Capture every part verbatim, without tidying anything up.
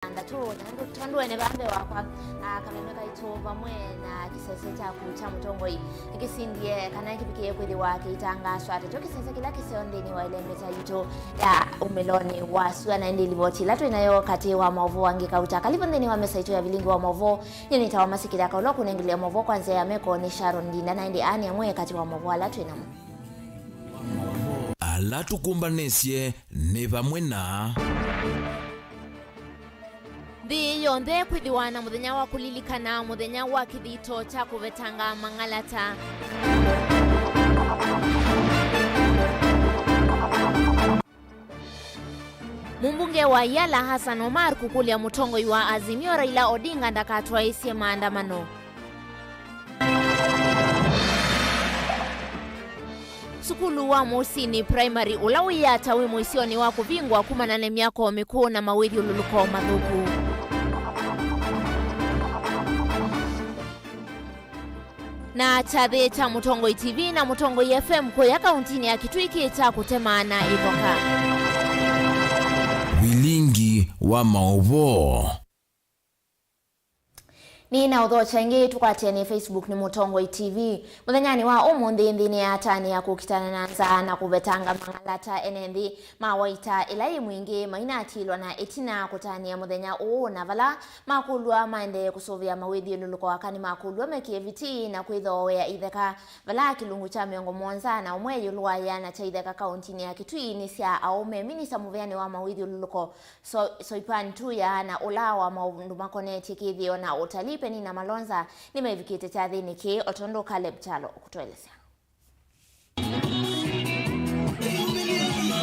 thanthatũ, na ndu-, tondũ ene vambe wakwa, ah, kameme kaitũ vamwe na kĩsese kyaku kya mũtongoi nĩkĩsindie kana kĩvikie kwĩthĩwa kĩitangaswa ta kyo kĩsese kĩla kĩseo nthĩnĩ wa ĩlembeta yitũ ya ũmĩlonĩ wa sua, na ĩndĩ livoti ĩla twĩ nayo katĩ wa maũvoo angĩ kauta kalivo nthĩnĩ wa mesa itũ ya vilingi wa maũvoo. Nyie nĩtawa Masikĩlya Kaũla kũnengelea maũvoo kwa nzĩa ya meko nĩ Sharon Ndinda, na ĩndĩ aa nĩ amwe katĩ wa maũvoo ala twĩ namo. Ala tũkũmbanĩsye nĩ vamwe na. Nthĩ yonthe kwĩthĩwa na mũthenya wa kũlilikana mũthenya wa kĩthito kya kũvetanga mang'alata. Mũmbunge wa Yala Hassan Omar kũkũlya mũtongoi wa Azimio Raila Odinga ndakatwaĩsye maandamano. Sukulu wa Mũsinĩ Primary, ũla wĩ ata, wĩ mũisyonĩ wa kũvingwa kumana na myako mĩkũũ na mawĩthyũlũlũko mathũku. Na kyathĩ kya Mũtongoi T V na Mũtongoi F M kũya kauntinĩ ya Kitui kĩ kya kũtemaana ĩthoka. Vilingi wa maũvoo. Nĩ na ũthokya ĩngĩ tũkwatĩanĩe Facebook nĩ Mũtongoi T V. Mũthenyanĩ wa ũmũnthĩ, nthĩnĩ ya atani ya kũkitana na nzaa na kũvetanga mang'alata, ene nthĩ ma Waita ĩla yĩ Mwingĩ mainatilwa na ĩtina kũtanĩa mũthenya ũũ, na vala makũlw'a maendee kũsũvĩa mawĩthyũlũlũko aka nĩmakũlw'a mekĩe vitii na kwĩthooea itheka, vala kĩlungu kya mĩongo mũonza na ũmwe ĩũlũ wa ĩana kya itheka kauntinĩ ya Kitui nĩ sya aũme. Minista mũveanĩ wa mawĩthyũlũlũko So-, Soipan Tuya na ũla wa maũndũ makonetye kĩthĩo na ũtalii Penina Malonza nĩmevikĩte kyathĩnĩ kĩĩ, o tondũ Caleb Kyalo ũkũtũelesya.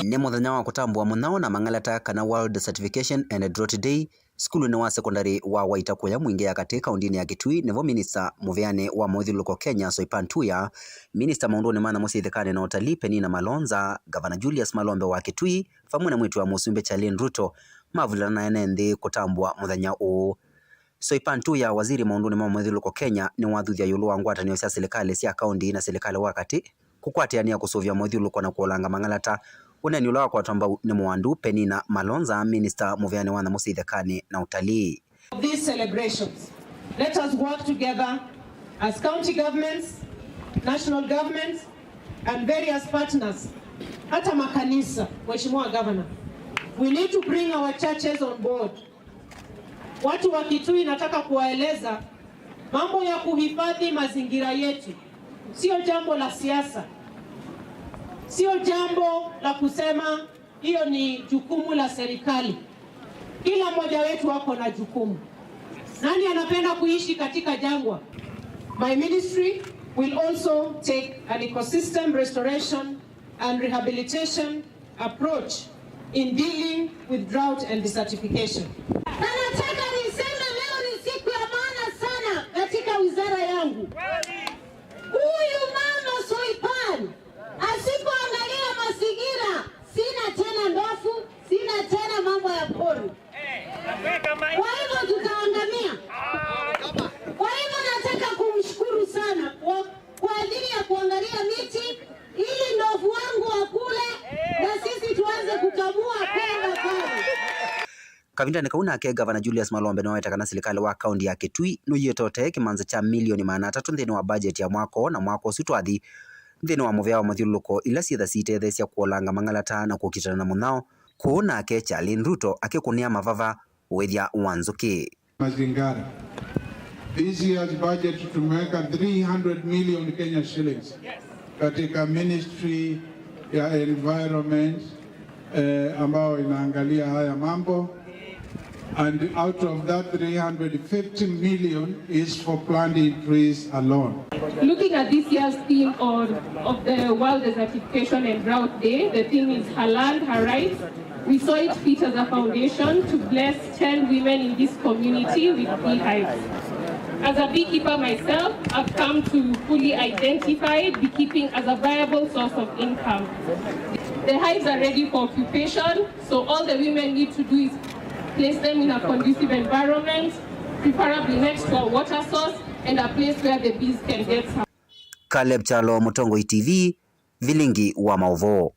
Nĩ mũthenya wa kũtambũa mũnyao na mang'alata kana World Desertification and Drought Day sukulunĩ wa sekondalĩ wa Waita kũya Mwingĩ ya Katĩ kauntinĩ ya Kitui, nĩvo minista mũveanĩ wa maũthyũlũlũko Kenya Soipan Tuya, minista maũndũnĩ ma nyamũ sya ithekani na ũtalii Penina Malonza, Gavana Julius Malombe wa Kitui, vamwe na mwĩĩtu wa mũsumbĩ Charlene Ruto mavulana na ene nthĩ kũtambũa mũthenya ũũ. Soipan Tuya, waziri maũndũnĩ ma mũthyũlũlũko Kenya, nĩwathuthya ĩũlũ wa ngwatanĩo sya silikalĩ sya kaunti na silikalĩ wa katĩ kũkwatĩanĩa kũsũvĩa mũthyũlũlũko na kũolanga mang'alata. Ũneeni ũla wakwatwa mbau nĩ mũandu Penina Malonza, minista mũveanĩ wa nyamũ sya ithekani na ũtalii. These celebrations, let us work together as county governments, national governments, and various partners, hata makanisa, Mheshimiwa Governor. We need to bring our churches on board. Watu wa Kitui, nataka kuwaeleza, mambo ya kuhifadhi mazingira yetu sio jambo la siasa, sio jambo la kusema hiyo ni jukumu la serikali. Kila mmoja wetu ako na jukumu. Nani anapenda kuishi katika jangwa? My ministry will also take an ecosystem restoration and rehabilitation approach in dealing with drought and desertification. Na nataka niseme leo ni siku ya maana sana katika wizara yangu. Huyu mama Soipan asipoangalia mazingira, sina tena ndofu, sina tena mambo ya pori. Kwa hivyo tutaangamia. Kwa hivyo nataka kumshukuru sana kwa, kwa ajili ya kuangalia miti ili ndovu wangu wakule na sisi tuanze kukamua kwenda pale. Kavindanĩ kau nake, Gavana Julius Malombe nĩwaweta kana silikalĩ wa kaunti ya Kitui nũyĩtote kĩmanza kya milioni maana atatũ nthĩnĩ wa budget ya mwaka ũũ na mwaka ũsu twathi nthĩnĩ wa mũvea wa mathyũlũlũko ila syĩtha siitetheesya kũolanga mang'alata na kũkitana na mũnyao. Kũu nake Charlene Ruto akĩkũnĩa mavava ũĩthya wa nzũkĩ. Mazingira. This year's budget tumeweka three hundred million Kenya shillings katika ministry ya environment, eh, ambao inaangalia haya mambo. And out of that three hundred fifty million is for planting trees alone. Looking at this year's theme of, of the World Desertification and Drought Day, the theme is Her Land, Her Rights. We saw it fit as a foundation to bless ten women in this community with beehives. As a beekeeper myself, I've come to fully identify beekeeping as a viable source of income. The hives are ready for occupation, so all the women need to do is place them in a conducive environment, preferably next to a water source and a place where the bees can get some. Caleb Kyalo, Mũtongoi T V, Vilingi wa Maũvoo.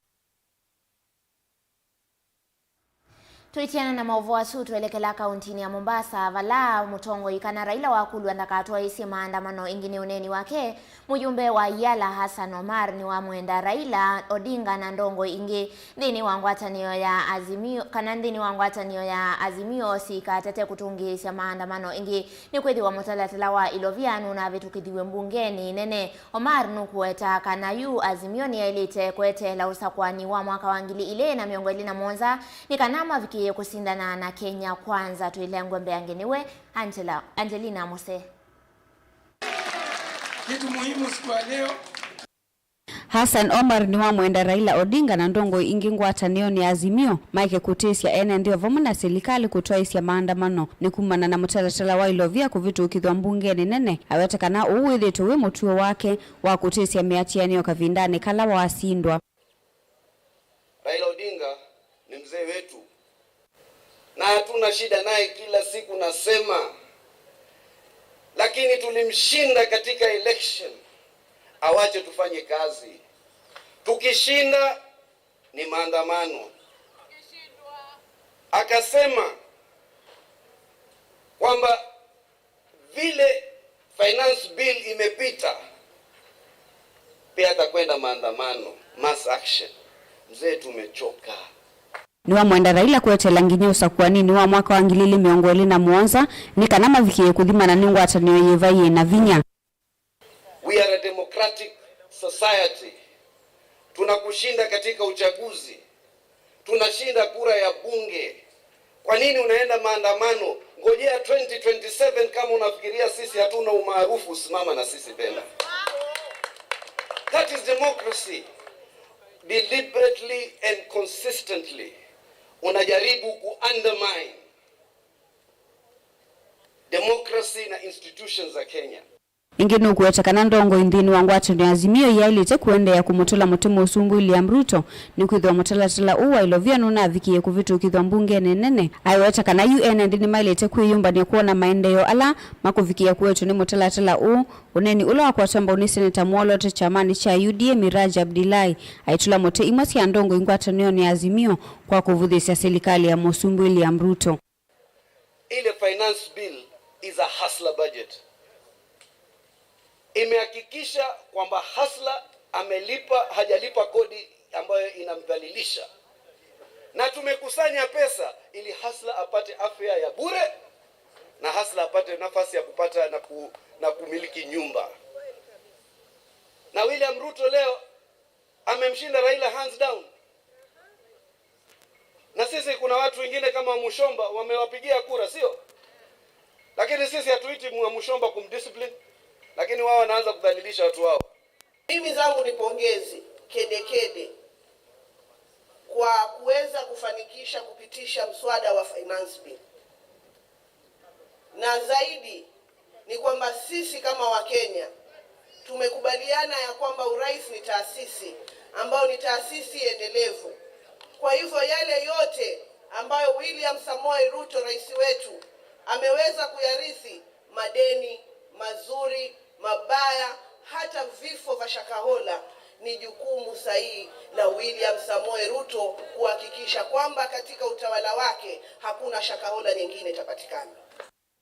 Tũitiana na maũvoo asu, twelekela kauntinĩ ya Mombasa, vala mũtongoi kana Raila wakũlw'a ndakatwaĩĩsye maandamano ĩngĩ nĩ ũneeni wake. Mũyumbe wa Yala Hassan Omar nĩwamwenda Raila Odinga na ndongoi ingĩ nthĩnĩ wa ngwatanĩo ya Azimio, kana nthĩnĩ wa ngwatanĩo ya Azimio sikatate kũtũngĩĩsya maandamano ĩngĩ, nĩkwĩthĩwa mũtalatala wa ilovia nũnavĩtũkĩthiw'e mbungenĩ nene. Omar nũkũweta kana yu Azimio nĩyaĩlĩte kweteela ũsakũani wa mwaka wa ngili ilĩ na mĩongo ĩlĩ na mũonza nĩ kana mavikĩĩe kũsindana na Kenya Kwanza. Twĩlengwe mbeange nĩwe Angela, Angelina Mose. Kitu muhimu siku ya leo. Hassan Omar nĩwamwenda Raila Odinga na ndongoi ingĩ ngwatanĩonĩ ya Azimio maeke kũtĩsya ene nthĩ o vamwe na silikalĩ kũtwaĩĩsya maandamano nĩ kumana na mũtalatala wa ilovia kũvĩtũkĩthw'a mbungenĩ nene. Aweta kana ũu wĩthĩĩtwe wĩ mũtuo wake wa kũtĩsya mĩatĩanĩo kavindanĩ kala wasindwa. Raila Odinga ni mzee wetu na hatuna shida naye, kila siku nasema, lakini tulimshinda katika election, awache tufanye kazi. Tukishinda ni maandamano. Akasema kwamba vile finance bill imepita, pia atakwenda maandamano, mass action. Mzee, tumechoka. Nĩwamwenda Raila kweteela nginya ũsakũaninĩ wa mwaka wa ngili ilĩ mĩongo ĩlĩ na mũonza nĩ kana mavikĩĩe kũthimana nĩ ngwatanĩo yĩva yĩ na vinya. We are a democratic society. Tunakushinda katika uchaguzi. Tunashinda kura ya bunge. Kwa nini unaenda maandamano? Ngojea twenty twenty-seven kama unafikiria sisi hatuna umaarufu, simama na sisi tena. That is democracy. Deliberately and consistently unajaribu ku undermine democracy na institutions za Kenya. Ĩngĩ nũkũweta kana ndongoi nthĩnĩ wa ngwatanĩo ya Azimio iyaĩlĩte kũendeea kũmũtũla mũtĩ Mũsumbĩ William Ruto, nĩkwĩthĩwa mũtalatala ũũ wa ilovia nũnavikĩĩe kũvĩtũkĩthw'a mbungenĩ nene. Aiweta kana yu ene nthĩ nĩmaĩlĩte kwĩyũmbany'a kwona maendeeo ala makũvikĩĩa kũetwe nĩ mũtalatala ũũ, ũneeni ũla wakwatwa mbau nĩ seneta mwoloote kyamanĩ kya U D A Miraj Abdullahi aitũla mũtĩ imwe sya ndongoi ngwatanĩonĩ ya Azimio kwa kũvũthĩĩsya silikalĩ ya Mũsumbĩ William Ruto. Ile finance bill is a hustler budget. Imehakikisha kwamba hustler amelipa, hajalipa kodi ambayo inamdhalilisha. Na tumekusanya pesa ili hustler apate afya ya bure na hustler apate nafasi ya kupata na ku-, na kumiliki nyumba. Na William Ruto leo amemshinda Raila hands down. Na sisi kuna watu wengine kama Mushomba wamewapigia kura, sio? Lakini sisi hatuiti Mwa-, Mushomba kumdiscipline, lakini wao wanaanza kudhalilisha watu wao. Mimi zangu ni pongezi kedekede kwa kuweza kufanikisha kupitisha mswada wa finance bill. Na zaidi ni kwamba sisi kama Wakenya tumekubaliana ya kwamba urais ni taasisi ambayo ni taasisi endelevu. Kwa hivyo yale yote ambayo William Samoei Ruto, rais wetu, ameweza kuyarithi, madeni, mazuri, mabaya, hata vifo vya Shakahola, ni jukumu sahihi la William Samoei Ruto kuhakikisha kwamba katika utawala wake hakuna Shakahola nyingine itapatikana.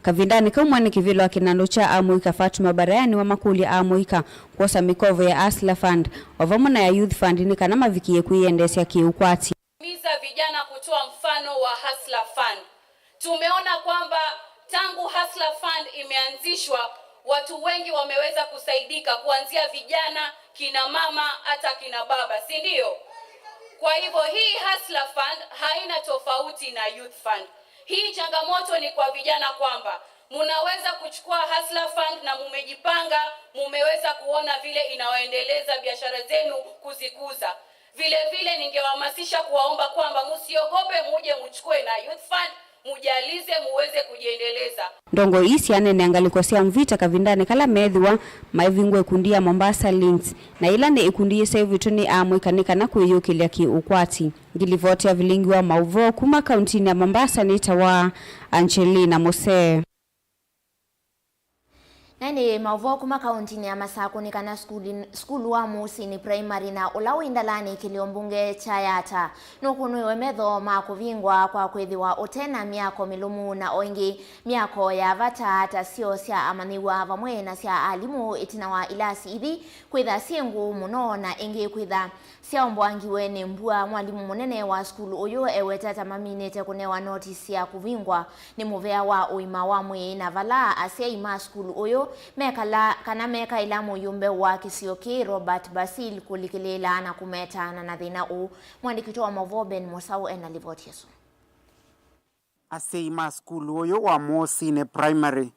Kavindanĩ kau mwene kĩvĩla wa kĩnandũ kya amũika Fatuma Baraya nĩwamakũlya amũika kwosa mĩkovo ya Hustler Fund o vamwe na ya Youth Fund nĩ kana mavikĩĩe kwĩyendeesya kĩ-ũkwati. Himiza vijana kutoa mfano wa Hustler Fund. Tumeona kwamba tangu Hustler Fund imeanzishwa, watu wengi wameweza kusaidika, kuanzia vijana, kina mama, hata kina baba, si ndio? Kwa hivyo hii Hustler Fund haina tofauti na Youth Fund. Hii changamoto ni kwa vijana kwamba munaweza kuchukua Hustler Fund na mumejipanga, mumeweza kuona vile inawaendeleza biashara zenu kuzikuza. Vile vile ningewahamasisha kuwaomba kwamba msiogope, muje mchukue na Youth Fund, mujalize, muweze kujiendeleza. Ndongoi ii syaneenea ngalĩko sya Mvita kavindanĩ kala meethĩwa maivingũa ikundi ya Mombasa Links, na yĩla nĩ ikundi yĩseũvĩtw'e nĩ amũika nĩ kana kwĩyũkĩlya kĩ-ũkwati. Ngilivoti ya vilingi wa maũvoo kuma kauntinĩ ya Mombasa nĩtawa Angelina Mose. Na ĩndĩ maũvoo kuma kaũntinĩ ya Masakũ nĩ kana sukulu, sukulu wa Mũũsinĩ Primary na ũla wĩ Ndalani kĩlio mbunge kya Yatta nũkũnĩwe metho ma kũvingwa kwa kwĩthĩwa ũte na myako mĩlũmu na o ĩngĩ myako ya vata ta syoo sya amanyĩw'a vamwe na sya alimũ ĩtina wa ilasi ithi kwĩtha syĩ ngũũ mũno na ĩngĩ kwĩtha syaomboangiwe nĩ mbua. Mwalimũ mũnene wa sukulu ũyũ eweta ta maminĩte kũnewa notisi ya kũvingwa nĩ mũvea wa ũima wa mwĩĩ, na vala asyai ma sukulu ũyũ mekala kana mekaĩla mũyũmbe wa kĩsio kĩĩ Robert Basil kũlikĩlĩĩla na kũmetaana na thĩna ũũ. Mwandĩki witũ wa maũvoo Ben Mũsaũ ena livoti ĩsu. Asyai ma sukulu ũyũ wa Mũũsinĩ Primary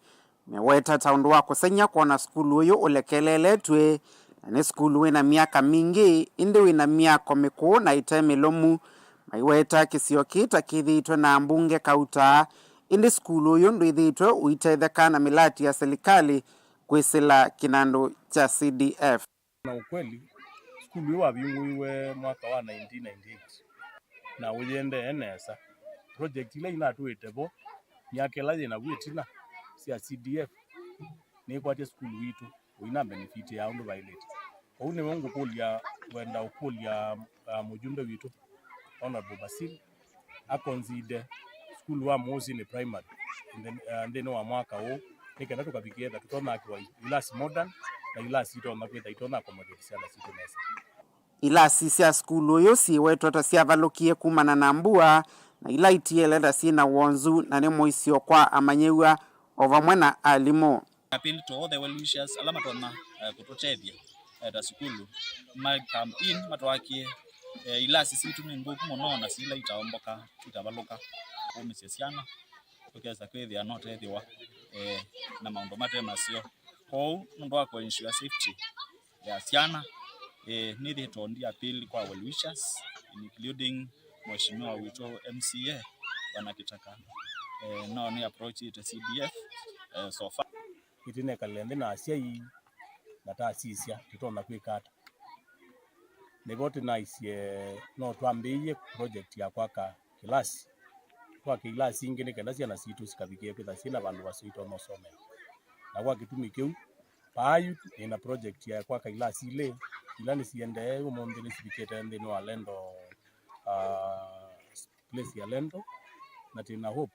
meweta ta ũndũ wa kũsengy'a kwona sukulu ũyũ ũlekeleletw'e, na nĩ sukulu wĩna myaka mingĩ, ĩndĩ wĩna myako mĩkũũ na ĩte mĩlũmu. Maiweta kĩsio kĩĩ ta kĩthĩĩtwe na ambunge kauta, ĩndĩ sukulu ũyũ ndwĩthĩĩtwe ũitetheka na mĩlati ya silikalĩ kwĩsĩla kĩnandũ kya C D F. Na ũkweli, sukulu ĩĩ wavingũiwe mwaka wa nineteen ninety-eight, na ũyĩendee nesa. Project ila inatũĩte vo myaka ĩla yĩ navu ĩtina sya C D F nĩikwatya sukulu witũ, ũina benefit ya ũndũ vaĩlĩte. Kwoou nĩwe ngũkũlya, ngwenda ũkũlya, uh, mũjumbe witũ, Honorable Basil, akonside sukulu wa Mũũsinĩ Primary nthĩ-, uh, nthĩnĩ wa mwaka ũũ, nĩ kenda tũkavikĩe ta tũtonya kwĩthĩwa ilasi modern na ilasi itonya kwĩthĩwa itonya accommodate syana sitũ nesa. Ilasi sya sukulu ũyũ syĩwetwa ta syavalũkie kumana na mbua, na ila itiele ta syĩ na wonzu na nĩ mũisyo kwa amanyĩw'a o vamwe na alimũ. Appeal to all the well wishers ala matonya, eh, kũtũtethya, eh, ta sukulu, ma come in matwakie, eh, ilasi sitũ nĩ nthũku mũno na sila itaomboka, itavalũka kũmĩsya syana, tũkesa kwĩthĩa no tethĩwa, eh, na maũndũ mate maseo. Kwoou nũndũ wa kũ ensure safety ya syana, eh, nĩthĩtwe ndi appeal kwa well wishers, including Mheshimiwa witũ M C A, Bwana Kitaka. Eh, no nĩ approachĩte C D F, eh, so far. Ĩtinekale nthĩ na asyai na tasisya tũtonya kwĩka ata. Nĩvo tũnaisye no twambĩĩie project ya kwaka kĩlasi. Twake ilasi ingĩ nĩ kenda syana sitũ sikavikĩe kwĩtha syĩ na vandũ vaseo itonya ũsomea. Na kwa kĩtumi kĩu, vaa yu nĩ na project ya kwaka ilasi ilĩ, ila nĩsiendee ũmũnthĩ nĩsivikĩte nthĩnĩ wa Lendo, ah, place ya Lendo, na twĩ na hope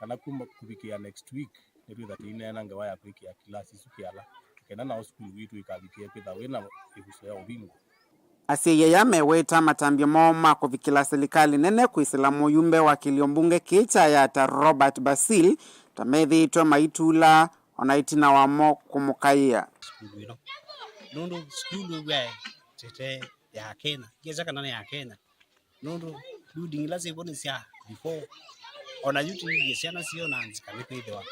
kana kuma kũvikĩa next week nĩtwĩtha tũineena ngewa ya kwĩkĩa kĩlasi isu kĩala, kenda nao sukulu witũ ĩkavikĩe kwĩtha wĩna ĩvuso ya ũvingũ. Asyai aya meweta matambya moo ma kũvikĩla silikalĩ nene kwĩsĩla mũyumbe wa kĩlio mbunge kĩĩ kya Yatta Robert Basil ta methĩĩtwe maitulaa ona ĩtina wamo kũmũkaĩa. Sukulu ĩno. Nũndũ sukulu ĩu yaĩ tete ya Kenya, ngesa kana nĩ ya Kenya. Nũndũ building ila syĩvo nĩ sya before. Ona yu tũilye syana syoo na nzika nĩkwĩthĩwa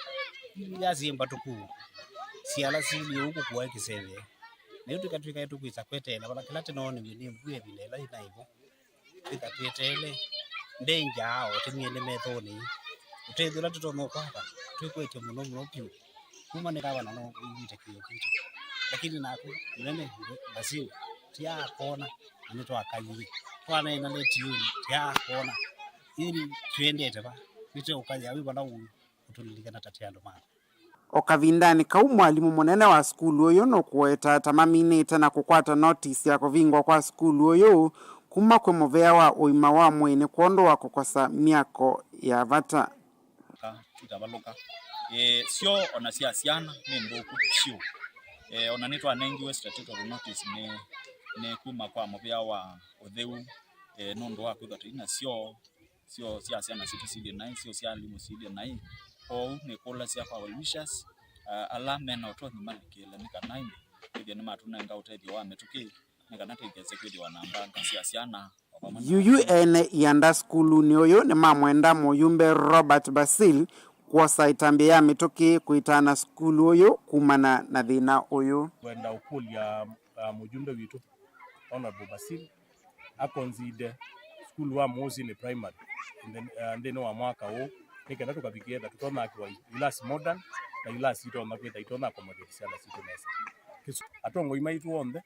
ila syĩ mbatũku syĩ ala silyĩ ũu kũkua kĩseve. Na yu tũkatw'ĩka tũkwĩsa kweteela vala kĩla tũnooniw'e nĩ mbua ĩvinda ĩla yĩnaĩ vo. Twĩka tweteele ndenja o tũmie nĩ methonĩ. Ũtethyo ũla tũtonya ũkwata twĩkwetye mũno mũno vyũ. Kuma nĩ gavana no wĩw'ĩte kĩyo kitũ. Lakini naku mũnene Basil tiaa kwona na nĩtwakaie. Twanaĩ na letioni tiaa kwona. Ĩni twendete va? Nĩtweũkaĩa wĩ vala ũĩ ũtũlilikana ta twĩ andũ maku. O kavindanĩ kau, mwalimũ mũnene wa sukulu ũyũ nũkũweta ta maminĩte na kũkwata notisi ya kũvingwa kwa sukulu ũyũ kuma kwĩ mũvea wa ũima wa mwĩĩ nĩ kwondũ wa kũkosa myako ya vata. Ka itavalũka. Eh, syoo ona sya syana nĩ nthũku vyũ. Eh, ona nĩtwanengiwe statutory notice nĩ, nĩ kuma kwa mũvea wa ũtheu, eh, nũndũ wa kwĩthwa tũi na syoo, syoo sya syana sitũ siilye naĩ, syoo sya alimũ siilye naĩ. Kwoou nĩkũlasya kwa well wishers, ah, ala mena ũtonyi malikĩle nĩ kana ĩndĩ ĩthĩe nĩmatũnenga ũtethyo wa mĩtũkĩ nĩ kana tũikese kwĩthĩwa na mbanga sya syana o vamwe na Yuyu alimũ. Ene ianda sukulunĩ ũyũ nĩmamwenda mũyumbe Robert Basil kwosa ĩtambya ya mĩtũkĩ kwĩtana sukulu ũyũ kumana na thĩna ũyũ. Kwenda ũkũlya, ah, mũyumbe witũ Honorable Basil akonside sukulu wa Mũũsinĩ Primary nthĩ-, ah, nthĩnĩ wa mwaka ũũ, nĩ kenda tũkavikĩe ta tũtonya kwĩthĩwa ilasi modern na ilasi itonya kwĩthĩwa itonya accommodate syana sitũ nesa. Kĩsu-, atongoi maitũ onthe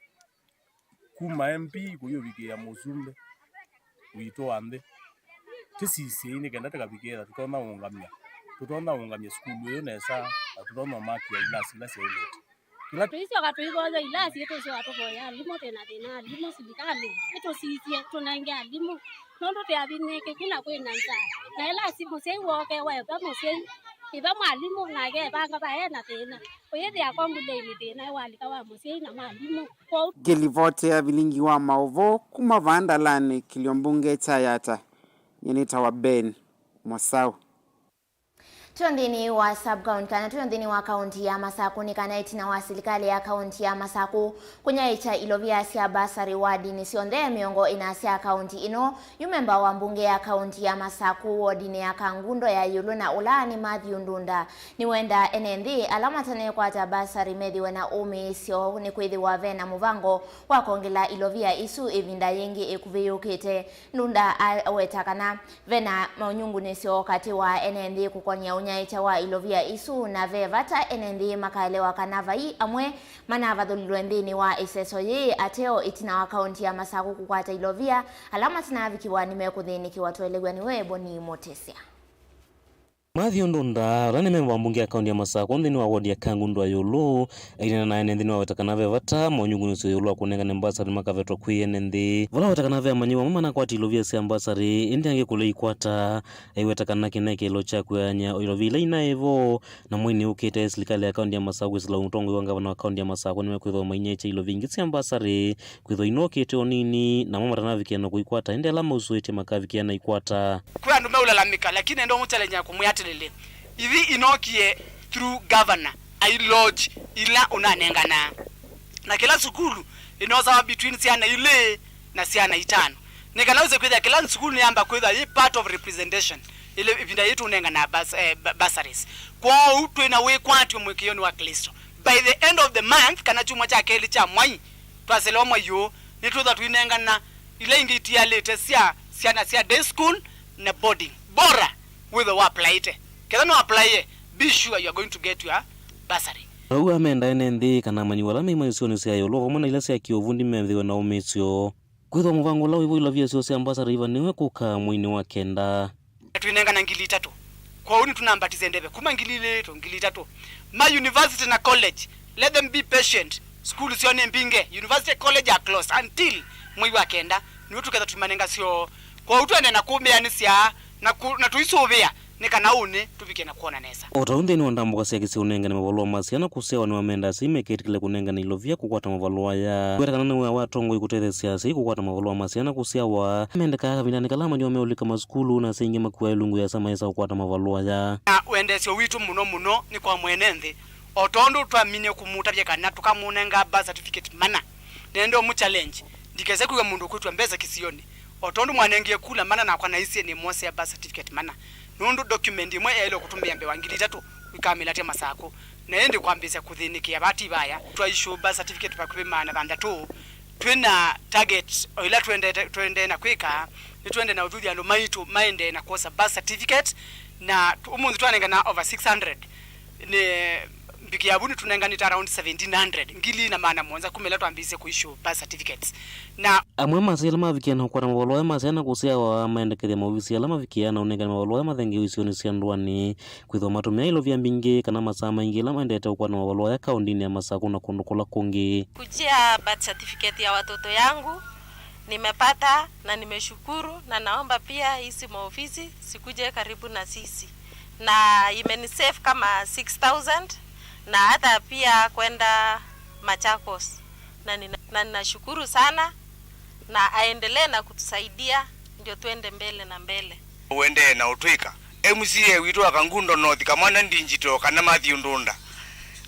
kuma M P kũyũvikĩĩa mũsumbĩ witũ wa nthĩ, tĩsisye nĩ kenda tũkavikĩe ta tũtonya ũũngamya, tũtonya ũũngamya sukulu ĩyo nesa na Tũtonya ũmakĩa ilasi ila syaĩlĩte. Kĩla tũisyoka tũivoya ilasi, tũisyoka tũvoya alimũ, twĩ na thĩna alimũ, silikalĩ ĩtũsisye, tũnenge alimũ, nũndũ twĩavinyĩĩkĩku na kwĩ na nzaa. Na ĩla si mũsyai wooka, weeva mũsyai, ĩva mwalimũ, nake evanga va e na thĩna. Ũyĩthĩa kombuleini thĩna walika wa mũsyai na mwalimũ. Kwoou Ngĩlivoti ya vilingi wa maũvoo kuma vaa Ndalani, kĩlio mbunge kya Yatta, nyie nĩtawa Ben Mosau. Twĩ nthĩnĩ wa sub-county, kana twĩ nthĩnĩ wa kaunti ya Masakũ, nĩ kana ĩtina wa silikalĩ ya kaunti ya Masakũ kũnyaĩĩkya ilovia sya basarĩ wadinĩ syonthe mĩongo ĩna sya kaunti ĩno, yu memba wa mbunge ya kaunti ya Masakũ wodinĩ ya Kangundo ya ĩũlũ na ũla nĩ Matthew Ndunda nĩwenda ene nthĩ ala matanekwata basarĩ methĩwe na ũmĩĩsyo, nĩkwĩthĩwa ve na mũvango wa kongela ilovia isu ĩvinda yĩngĩ ĩkuvĩ yũkĩte. Ndunda aweta kana ve na maũnyungunĩsyo katĩ wa ene nthĩ kũkonĩa ũnyaĩĩkya wa ilovia isu, na ve vata ene nthĩ makaelewa kana vai amwe manavathũlilwe nthĩnĩ wa ĩseso yĩĩ ateo ĩtina wa kaunti ya Masakũ kũkwata ilovia, ala matanavikĩwa nĩmekũthĩnĩkĩwa. Tũelew'a nĩwe Boni Mũtĩsya. Matthew Ndunda, ũla nĩ memba wa mbunge ya kaunti ya Masakũ nthĩnĩ wa wodi ya Kangundo ya ĩũlũ, aineena na ene nthĩ nĩwaweta kana ve vata maũnyungunĩsyo ĩũlũ wa kũnengane mbasarĩ makavetwa kwĩ ene nthĩ. Vala waweta kana ve amanyĩw'a amwe manakwata ilovia sya mbasarĩ, ĩndĩ angĩ kũlea ikwata, aiweta kana kĩna kĩĩlo kya kwĩanĩa ilovia ila inaĩ vo, na mweinĩ ũkĩte, silikalĩ ya kaunti ya Masakũ kwĩsĩla ũtongoi wa ngavana wa kaunti ya Masakũ nĩmekwĩthĩwa mainyaĩĩkya ilovia ingĩ sya mbasarĩ, kwĩthwa inokĩte o nini, namo matanavikĩa na kũikwata, ĩndĩ ala mausũĩtye makavikĩa na ikwata. Kwĩ andũ meũlalamĩka, lakini nenda ũmũchallenge na kũmwĩa atĩlĩlĩ, ithi inokie through governor, ai lodge ila ũnanenganaa. Na kĩla sukulu ĩnosawa between syana ilĩ na syana itano. Nĩ kana wĩse kwĩthĩa kĩla sukulu nĩyamba kwĩthwa yĩ part of representation, ĩla ĩvinda yĩĩ tũnenganaa bas-, eh, ba-, bursaries. Kwoou twĩ na wĩkwatyo mũĩkĩĩonĩ wa Klĩsto. By the end of the month, kana kyumwa kya kelĩ kya mwai, twaselewa mwai ũũ, nĩtwĩthwa tũinengana ila ingĩ itialĩte sya syana sya day school na boarding. Bora wĩthwe wa applyĩte. Ketha no applyĩe, be sure you are going to get your bursary. Ũu amenda ene nthĩ kana amanyĩw'a ala me isionĩ sya ĩũlũ vamwe na ila sya kĩũvundi methĩwe na ũmĩĩsyo. Kwĩthwa mũvango ũla wĩvo ilovia syoo sya mbasarĩ ivanĩwe kũka mweinĩ wa kenda. Na twĩnengana ngili itatũ. Kwoou nĩtũnambatise ndeve kuma ngili ilĩ to ngili itatũ. Ma university na college, let them be patient. Sukulu syoo nĩ mbinge. University, college are closed until mwei wa kenda. Nĩw'o tũketha tũimanenga syoo. Kwoou twende na kũmĩanĩsya na kũ-, na tũisũvĩa nĩ kana ũnĩ tũvike na kwona nesa. O ta ũu nthĩnĩ wa ndambũka sya kĩsio ũnengane mavalũa ma syana kũsyawa nĩwamenda asyai mekĩtĩkĩle kũnengane ilovia kũkwata mavalũa aya. Kweta kana nĩ wĩa wa atongoi kũtetheesya asyai kũkwata mavalũa ma syana kũsyawa mendekaa kavindanĩ kala amanyĩw'a meũlika masukulu na asyai aingĩ makuaa ĩlungu yĩasa maĩsa kũkwata mavalũa aya. Na wendeesyo witũ mũno mũno nĩ kwa mwene nthĩ. O tondũ twaminie kũmũtavya kana tũkamũnenga birth certificate mana, nĩenda ũmũ challenge ndikese kwĩw'a mũndũ ũkwĩtw'a mbesa kĩsionĩ. O tondũ mwanengie kula mana nakwa naisye nĩmwosea birth certificate mana, nũndũ document ĩmwe yaĩle kũtũmĩa mbee wa ngili itatũ ĩkamĩlatya Masakũ, na ĩndĩ kwambĩĩsya kũthĩnĩkĩa vaa ti vaya. Twa issue birth certificate vakuvĩ maana thanthatũ. Twĩ na target o ĩla twendete, tũendee na kwĩka, nĩtwendee na ũthuthya andũ maitũ maendee na kwosa birth certificate, na tu-, ũmũnthĩ twanengana over six hundred. Nĩ mbikĩa vu nĩtũnenganĩte around seventeen hundred, ngili na maana mũonza kuma ĩla twambĩĩsye kũ issue birth certificates. Na amwe ma asyai ala mavikie na kũkwata mavalũa aya ma syana kũsyawa maendekethya maovisi ala mavikĩaa na ũnengani mavalũa aya mathengeeo isionĩ sya ndũanĩ kwĩthwa matũmĩa ilovia mbingĩ kana masaa maingĩ ĩla maendete kũkwata mavalũa aya kaũndĩnĩ ya Masakũ na kũndũ kũla kũngĩ. Kujia birth certificate ya watoto yangu nimepata na nimeshukuru, na naomba pia hizi maofisi sikuje karibu na sisi, na imenisave kama six thousand na hata pia kwenda Machakos, na nina-, na ninashukuru sana, na aendelee na kutusaidia ndio tuende mbele na mbele. Ũendee na ũtwĩka M C A witũ wa Kangundo North, Kamwana Ndinjito kana Matthew Ndunda.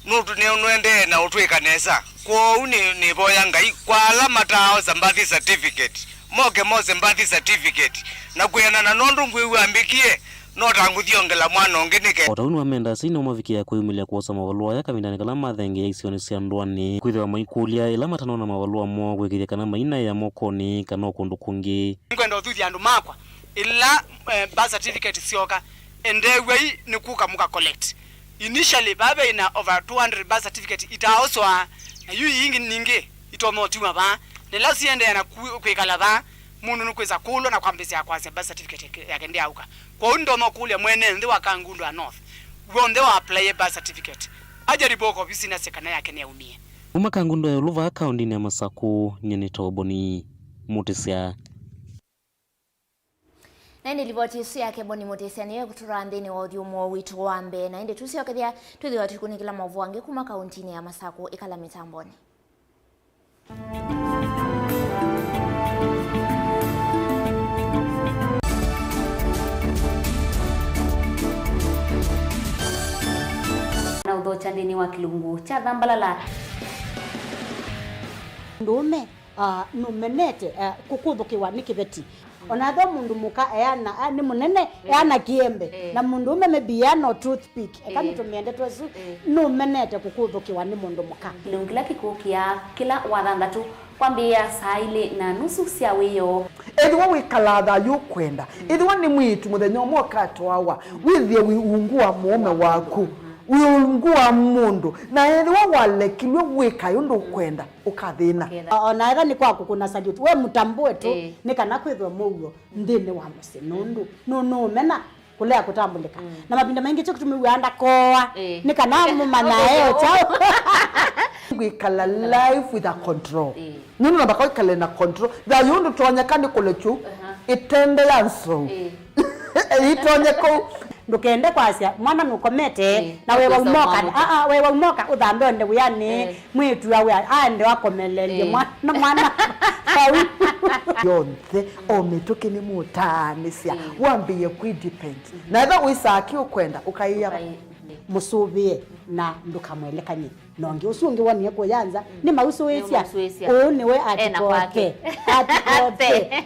Nũndũ nĩ-, nũendee na ũtwĩka nesa. Kwoou nĩ, nĩvoya Ngai kwa ala mataaosa birth certificate, moke mose birth certificate, na kwĩanana nũndũ ngwĩw'a mbĩkie, no ta ngũthiongela mwana ũngĩ nĩke. O ta ũu nĩwamenda asyai nao mavikĩaa kwĩyumĩlya kwosa mavalũa aya kavindanĩ kala mathengeea isionĩ sya ndũanĩ, kwĩthĩwa maikũlya ĩla matanona mavalũa moo kwĩkĩthya kana mainaĩa mokonĩ kana o kũndũ kũngĩ. Nĩngwenda ũthuthya andũ makwa, ĩla, eh, birth certificate syoka, endeew'ai nĩ kũka mũka collect. Initially, vaa veĩ na over two hundred birth certificate itaaoswa, na yu iingĩ ningĩ itonya ũtiwa vaa. Na ĩla siendeea na ku-, kwĩkala vaa, mũndũ nũkwĩsa kũlwa na kwambĩĩsya kwasya birth certificate yake, yake ndĩaũka. Kwoou nĩndonya kũlya mwene nthĩ wa Kangundo North, W'onthe wa apply birth certificate, ajaribu oka ovisinĩ asye kana yake nĩyaumie. Kuma Kangundo ya Uluva, kaũndĩnĩ ya Masaku, nyie nĩ Toboni Mũtĩsya. Na ĩndĩ livoti ĩsu yake Boni Mũtĩsya nĩyo ĩkũtũtwaa nthĩnĩ wa ũthyũmũo witũ wa mbee, na ĩndĩ tũsyokethya twĩthĩwa tũikunĩkĩla maũvoo angĩ kuma kaũntĩnĩ ya Masaku. Ĩkala mĩtambonĩ. Na ũthokya nthĩnĩ wa kĩlungu kya Thambalala. Mũndũũme, ah, nũmenete, ah, kũkũthũkĩwa nĩ kĩveti. Ona ethĩwa mũndũ mũka eana, ah, nĩ mũnene, eh, eana kĩembe. Eh. Na mũndũũme maybe eana o toothpick. Eka, eh, nĩtũmĩe ndeto ĩsu, eh, nũmenete kũkũthũkĩwa nĩ mũndũ mũka. Kĩlungu kĩla kĩkũkĩa kĩla Wathanthatũ kwambĩĩa saa ilĩ na nusu sya wĩoo. Ethĩwa wĩkalaa thayũ ũkwenda, ethĩwa nĩ mwĩĩtu mũthenya ũmwe ũkatwawa, wĩthĩe wĩ ungu wa mũũme waku, wĩ ungu wa mũndũ, na ethĩwa walekilw'e wĩkae ũndũ ũkwenda, ũkathĩna. Ũkathĩna. O-, ona ethĩwa nĩ kwa kũkũna salute, we mũtambũe tu, ĩĩ, nĩ kana kwĩthwe mũuo nthĩnĩ wa mũsyĩ, nũndũ nũ-, nũũmena kũlea kũtambũlĩka. Mm. Na mavinda maingĩ kyo kĩtumi wĩaa ndakooa, eh, nĩ kana mũmanyae o kyaũ. Kwĩkala life with a control. Eh. Nũndũ namba kwĩkale na control. Thayũ ndũtonyeka nĩ kũlekyu, aha, ĩtende ya nsou. Eh. Ĩitonye kũu. Ndũkende kwasya, mwana nũkomete, eh, na wewa ũkwĩsa ũmoka, ũmwamũka. Aa, wewa ũmoka, ũthambe onde wĩanĩ, eh, mwĩĩtu awe aende wakomelelye, eh, mwana, mwana. Vau. Yonthe, o mĩtũkĩ nĩ mũtaanĩsya, eh, wambĩĩe kwĩ depend. Na ethĩwa wĩsaa kĩ ũkwenda, ũkaĩa. Ũkaĩ-, mũsũvĩe na ndũkamwelekany'e na ũngĩ. Ũsu ũngĩ wonie kũya nza, nĩ mausũĩsya. Nĩ mausũĩsya. Ũũ nĩwe ena kwake. Atikote. Atikote.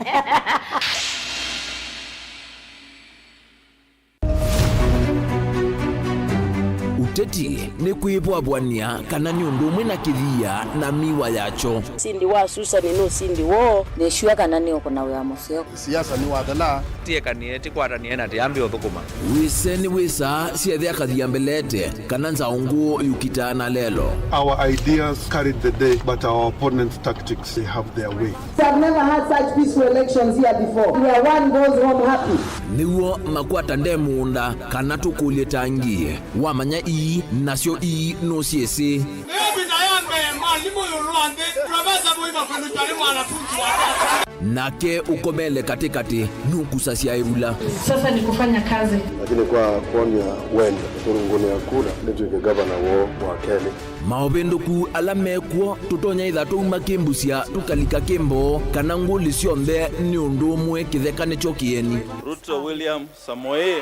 Ũteti nĩ kwĩvwavw'ania kana nĩ ũndũ ũmwe na kĩthia na miwa yakyo. Ũsindi wa Susan nĩ ũsindi woo. Nĩsw'a kana nĩũkũna wĩa mũseo. Siasa nĩwathela. Tiekanie, tikwatanĩe na tiambe ũthũkũma. Wĩse nĩwĩsaa syethĩa kathia mbelete, kana nzaũ ngũũ yũkitaa na lelo. Our ideas carried the day, but our opponents' tactics, they have their way. We have never had such peaceful elections here before, where one goes home happy. Nĩw'o makwata nde mũũnda, kana tũkũlye tangi. Wamanya ii, nasyo ii nũsyĩsĩ. Ĩyo vita ya mbee, mwalimũ ĩũlũ wa nthĩ, profesa mũima kwĩlũkya nĩ mwanafunzi wa kwanza. Nake ũkomele katĩkatĩ nũkusasya ĩvula. Sasa ni kufanya kazi. Lakini kwa kuonia wendo, kũrũngũnĩa kura, nĩtw'ĩke gavana woo wa kelĩ. Maũvĩndũku ala mekw'o, tũtonya ĩtha twauma kĩmbusya, tũkalika kĩmboo, kana ngũlĩ syonthe nĩ ũndũ ũmwe, kĩtheka nĩkyo kĩeni. Ruto William Samoei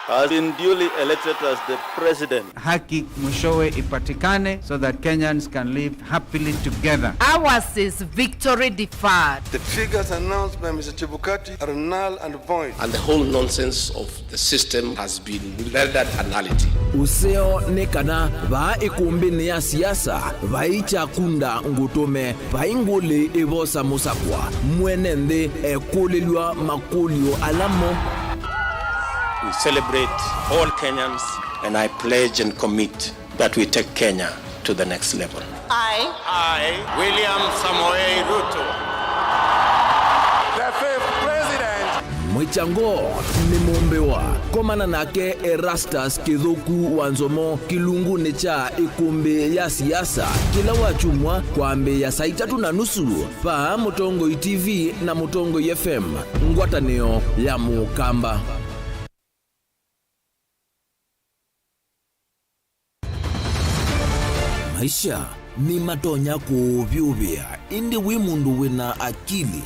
has been duly elected as the president. Haki mwishowe ipatikane so that Kenyans can live happily together. Ours is victory deferred. The figures announced by Mister Chebukati are null and void. And the whole nonsense of the system has been rendered a nullity. Ũseo nĩ kana vaa ĩkũmbĩnĩ ya siasa vai kyakunda ngũtũme. Vai ngũlĩ ĩvosa mũsakwa, mwene nthĩ ekũlĩlw'a makũlyo ala mo. We celebrate all Kenyans, and I pledge and commit that we take Kenya to the next level. I, I, William Samoei Ruto, the fifth president. Mwĩkyango nĩ mũmbĩwa. Komana nake Erastus Kĩthũku wa Nzomo kĩlungunĩ kya ĩkũmbĩ ya siasa kĩla wakyumwa kwambĩĩa saa itatũ na nusu vaa Mũtongoi T V na Mũtongoi F M, ngwatanĩo ya Mũkamba. Maisha nĩmatonya kũũvyũvĩa, ĩndĩ wĩ mũndũ wĩ na akili,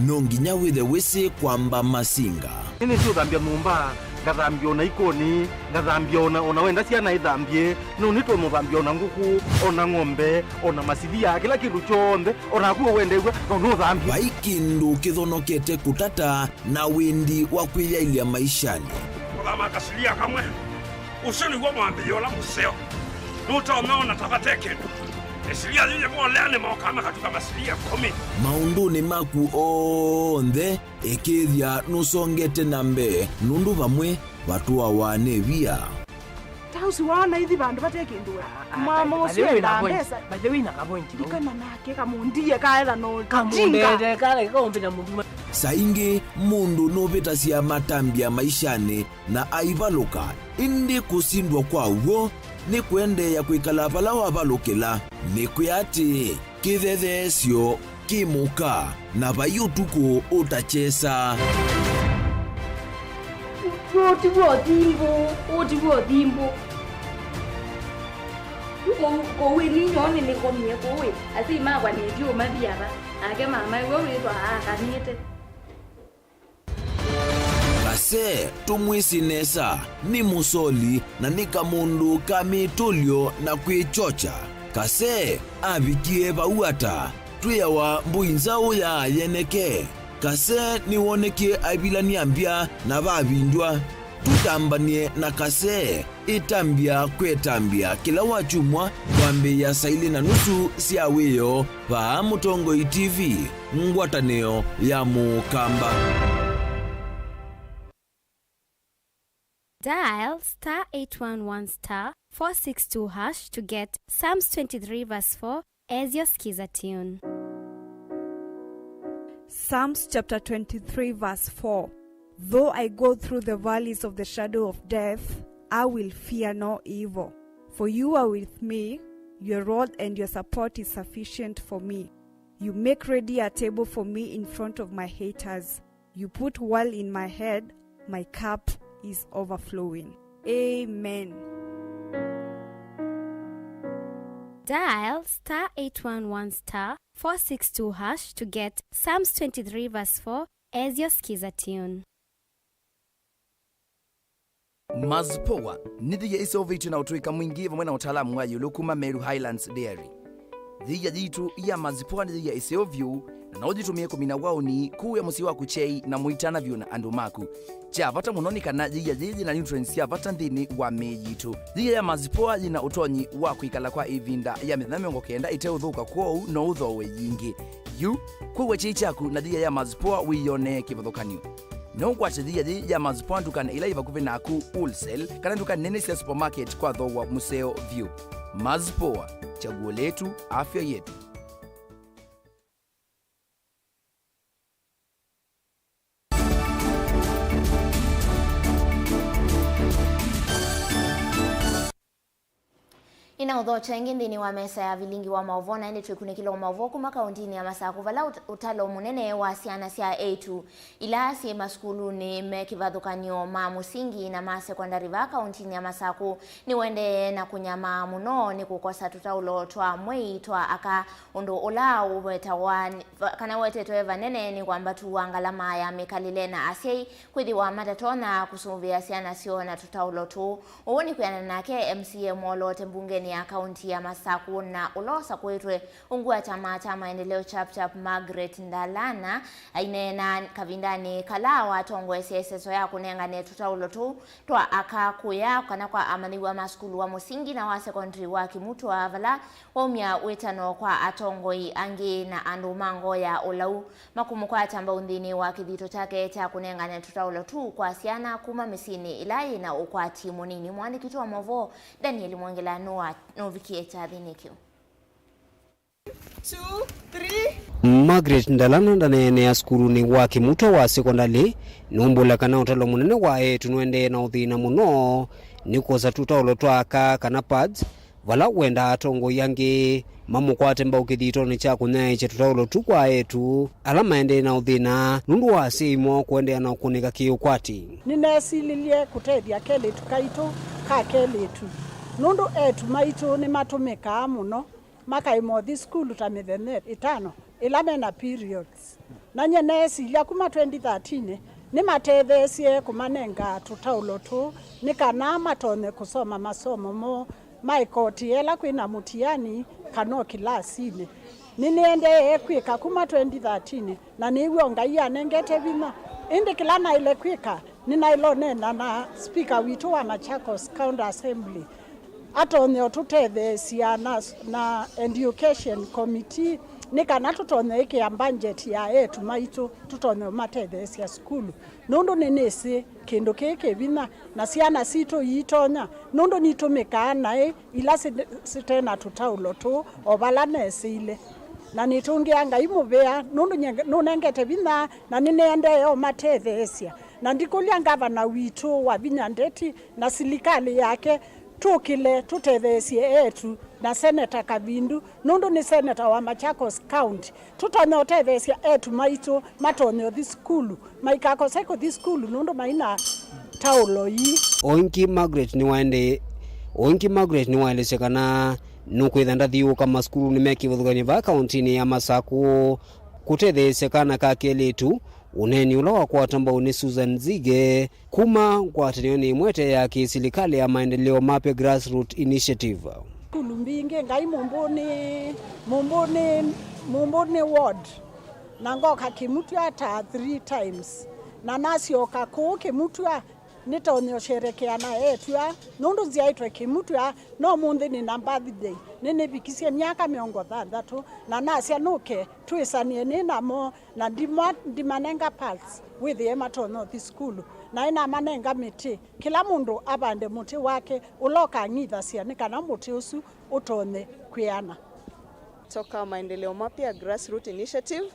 no nginya wĩthe wĩsĩ kwamba masinga. Nĩnĩsĩ ũthambya nyũmba, ngathambya ona ikoni, ngathambya ona, ona wenda syana ithambye, no nĩtũmũthambya ona ngũkũ, ona ng'ombe, ona masilia, kĩla kĩndũ kyonthe, ona naku ũwendeew'a, no nũthambye. Vai kĩndũ kĩthonokete kũtata na wĩndi wa kwĩyaĩlya maishanĩ. Kũthama kasilia kamwe. Ũsu nĩw'o mwambĩĩo ũla mũseo. Nũtonya ona ta vate kĩndũ. Ĩsilia yĩyĩvolea nĩmokaa makatuka masilia ĩkũmi. Maũndũnĩ maku onthe, ĩkĩĩthya nũsongete na mbee, nũndũ vamwe vatũawa nĩ via. Ta ũsu waona ithi vandũ vate kĩndũ we. Ah, ah, mama by the ũsu way, endaa mbesa. By the way, na ka point, no? Ikana nake kamũndie kaetha no kamũndete, kala kaũmbĩna mũthuma. Saa ingĩ mũndũ nũvĩtasya matambya maishanĩ na aivalũka, ĩndĩ kũsindwa kwa w'o nĩ kũendeea kwĩkala vala wavalũkĩla. Nĩkwĩa atĩĩ, kĩthetheesyo kĩ mũka, na vai ũtukũ ũtakyesa. Ũũ ti w'o thimbũ, ũũ ti w'o thimbũ. Yu kũu, kũu ĩ ninyoo nĩnĩkomie kũu ĩ, asyai makwa nĩtyo mathi ava, nake mama ĩwe wĩthwa aakanĩte. Kase, tũmwĩsĩ nesa, nĩ mũsoli na nĩ kamũndũ ka mĩtũlyo na kwĩkyokya. Kase avikie vau ata? Twĩawa mbũi nzaũ ya yeneke. Kase nĩwonekie aivilany'a mbya na vavindw'a. Tũtambany'e na Kase, ĩtambya kwa ĩtambya kĩla wakyumwa kwambĩĩa saa ilĩ na nusu sya wĩoo vaa Mũtongoi T V, ngwatanĩo ya Mũkamba. Dial star eight one one star four six two hash to get Psalms twenty-three verse four as your Skiza tune. Psalms chapter twenty-three, verse four. Though I go through the valleys of the shadow of death, I will fear no evil. For you are with me, your rod and your support is sufficient for me. You make ready a table for me in front of my haters. You put oil in my head, my cup is overflowing. Amen. Dial star eight one one star four six two hash to get Psalms twenty-three verse four as your Skiza tune. Mazpoa nĩ thia ĩseũvĩtw'e na ũtũĩka mwingĩ vamwe na ũtaalamu wa ĩũlũ kuma Meru Highlands Dairy. Thia yitũ ya Mazpoa nĩ thia ĩseo vyũ, na no ũyĩtũmĩe kũmina waũni kũũya mũsyĩ waku kyei na mũitana vyũ na andũ maku. Kya vata mũno nĩ kana thia yĩĩ yĩ na nutrients sya vata nthĩnĩ wa mĩĩ yitũ. Thia ya Mazpoa yĩ na ũtonyi wa kwĩkala kwa ĩvinda ya mĩthenya mĩongo kenda ĩteũthũka, kwoou no ũthooe yingĩ. Yu, kwĩw'a kyei kyaku na thia ya Mazpoa wĩyonee kĩvathũkany'o. No ũkwate thia yĩĩ ya Mazpoa ndukanĩ ila yĩ vakuvĩ naku, wholesale, kana nduka nene sya supermarket kwa thooa mũseo vyũ. Mazpoa, chaguo letu, afya yetu. Nĩnaũthokya ĩngĩ nthĩnĩ wa mesa ya vilingi wa maũvoo, na ĩndĩ twĩkunĩkĩlwa maũvoo kuma kaũntinĩ ya Masakũ, vala ũt-, ũtalo mũnene wa syana sya eĩtu ila syĩ masukulunĩ me kĩvathũkany'o ma mũsingi na ma sekondalĩ vaa kaũntinĩ ya Masakũ nĩũendee na kũnyamaa mũno nĩ kũkosa tũtaũlo twa mwei twa aka, ũndũ ũla ũwetawa nĩ, va-, kana wetetwe vanene nĩ wambatu wa ngalama ya mĩkalĩle na asyai kwĩthĩwa matatonya kũsũvĩa syana syoo na tũtaũlo tũũ. Ũu nĩ kwĩanana nake M C A mwoloote mbungenĩ ya kaũnti ya Masakũ na ũla ũsakũĩtwe ungu wa kyama kya Maendeleo Chap Chap, Margaret Ndalana, aineena kavindanĩ kala watongoesye ĩseso ya kũnengane tũtaũlo tũu twa aka kũya kana kwa amanyĩw'a ma sukulu wa mũsingi na wa sekondalĩ wa Kimutwa, vala waumya wĩtano kwa atongoi angĩ na andũ ma ngoo ya ũlau makũmũkwata mbau nthĩnĩ wa kĩthito kyake kya kũnengane tũtaũlo tũu kwa syana kuma mĩsyĩnĩ ĩla yĩ na ũkwati mũnini. Mũandĩki witũ wa maũvoo Daniel Mwongela nũwa-, nũvikie kyathĩnĩ kĩu. Two, three. Margaret Ndalana ndaneenea sukulunĩ wa Kimutwa wa sekondalĩ, nũmbũla kana ũtalo mũnene wa eĩtu nũendee na ũthĩna mũno nĩ kwosa tũtaũlo twa aka kana pads, vala wendaa atongoi angĩ mamũkwate mbau kĩthitonĩ kya kũnyaĩĩkya tũtaũlo tu kwa eĩtu ala maendee na ũthĩna nũndũ wa asyai moo kũendeea na ũkũnĩka kĩ-ũkwati. Nĩneesililye kũtethya kelĩtu kaitũ ka kelĩtu, nũndũ eĩtu maitũ nĩmatũmĩkaa mũno makaĩma ũthi sukulu ta mĩthenya ĩtano ĩla me na periods. Na nyie neesilya kuma twenty thirteen nĩmatetheesye kũmanenga tũtaũlo tũũ nĩ kana matonye kũsoma masomo moo ma ĩkoti ela kwĩ na mũtiani kana o kĩlasinĩ. Nĩnĩendee kwĩka kuma twenty thirteen, na nĩw'o Ngai anengete vinya. Ĩndĩ kĩla naĩle kwĩka, nĩnaĩle ũneena na spika witũ wa Machakos County Assembly atonye ũtũtetheesya na, na education committee nĩ kana tũtonye ĩkĩa budget ya eĩtu maitũ, tũtonye ũmatetheesya sukulu, nũndũ nĩnĩsĩ kĩndũ kĩĩ kĩ vinya, na syana sitũ iitonya, nũndũ nitũmĩkaa naĩ ila si-, site na tũtaũlo tũũ o vala nesĩile. Na nĩtũngĩa Ngai mũvea nũndũ nye-, nũnengete vinya na nĩnĩendee ũmatetheesya. Na ndikũlya ngavana witũ Wavinya Ndeti na silikalĩ yake tũkĩle tũtetheesye eĩtu na Seneta Kavindu nũndũ nĩ seneta wa Machakos County. Tũtonye ũtetheesya eĩtu maitũ matonye ũthi sukulu, maikakose kũthi sukulu nũndũ maina taũlo ii. O ĩngĩ Margaret nĩwaendee, o ĩngĩ Margaret nĩwaelesya kana nũkwĩtha ndathiũũka masukulunĩ me kĩvathũkany'o vaa kaũntinĩ ya Masakũ kũtetheesya kana ka kelĩtu, ũneeni ũla wakwata mbau nĩ Susan Nzige kuma ngwatanĩonĩ ĩmwe ĩte ya kĩsilikalĩ ya maendeleo mapya, Grassroot Initiative. Sukulu mbingĩ, Ngai mũmbũnĩ, mũmbũnĩ, mũmbũnĩ ward, na ngoka Kĩmutwa ta three times, na nasyoka kũu Kĩmutwa nĩtonye ũsherekea na eĩtu aa, nũndũ nzyaĩtwe Kĩmutwa, no ũmũnthĩ nĩ na birthday, nĩnĩvikisye myaka mĩongo thanthatũ, na nasya nũke twĩsanĩe nĩ namo, na ndima-, ndimanenga pads wĩthĩe matonya ũthi sukulu, na ĩnamanenga mĩtĩ, kĩla mũndũ avande mũtĩ wake ũla ũkang'ithasya nĩ kana mũtĩ ũsu ũtonye kwĩana. Toka Maendeleo Mapya Grassroot Initiative.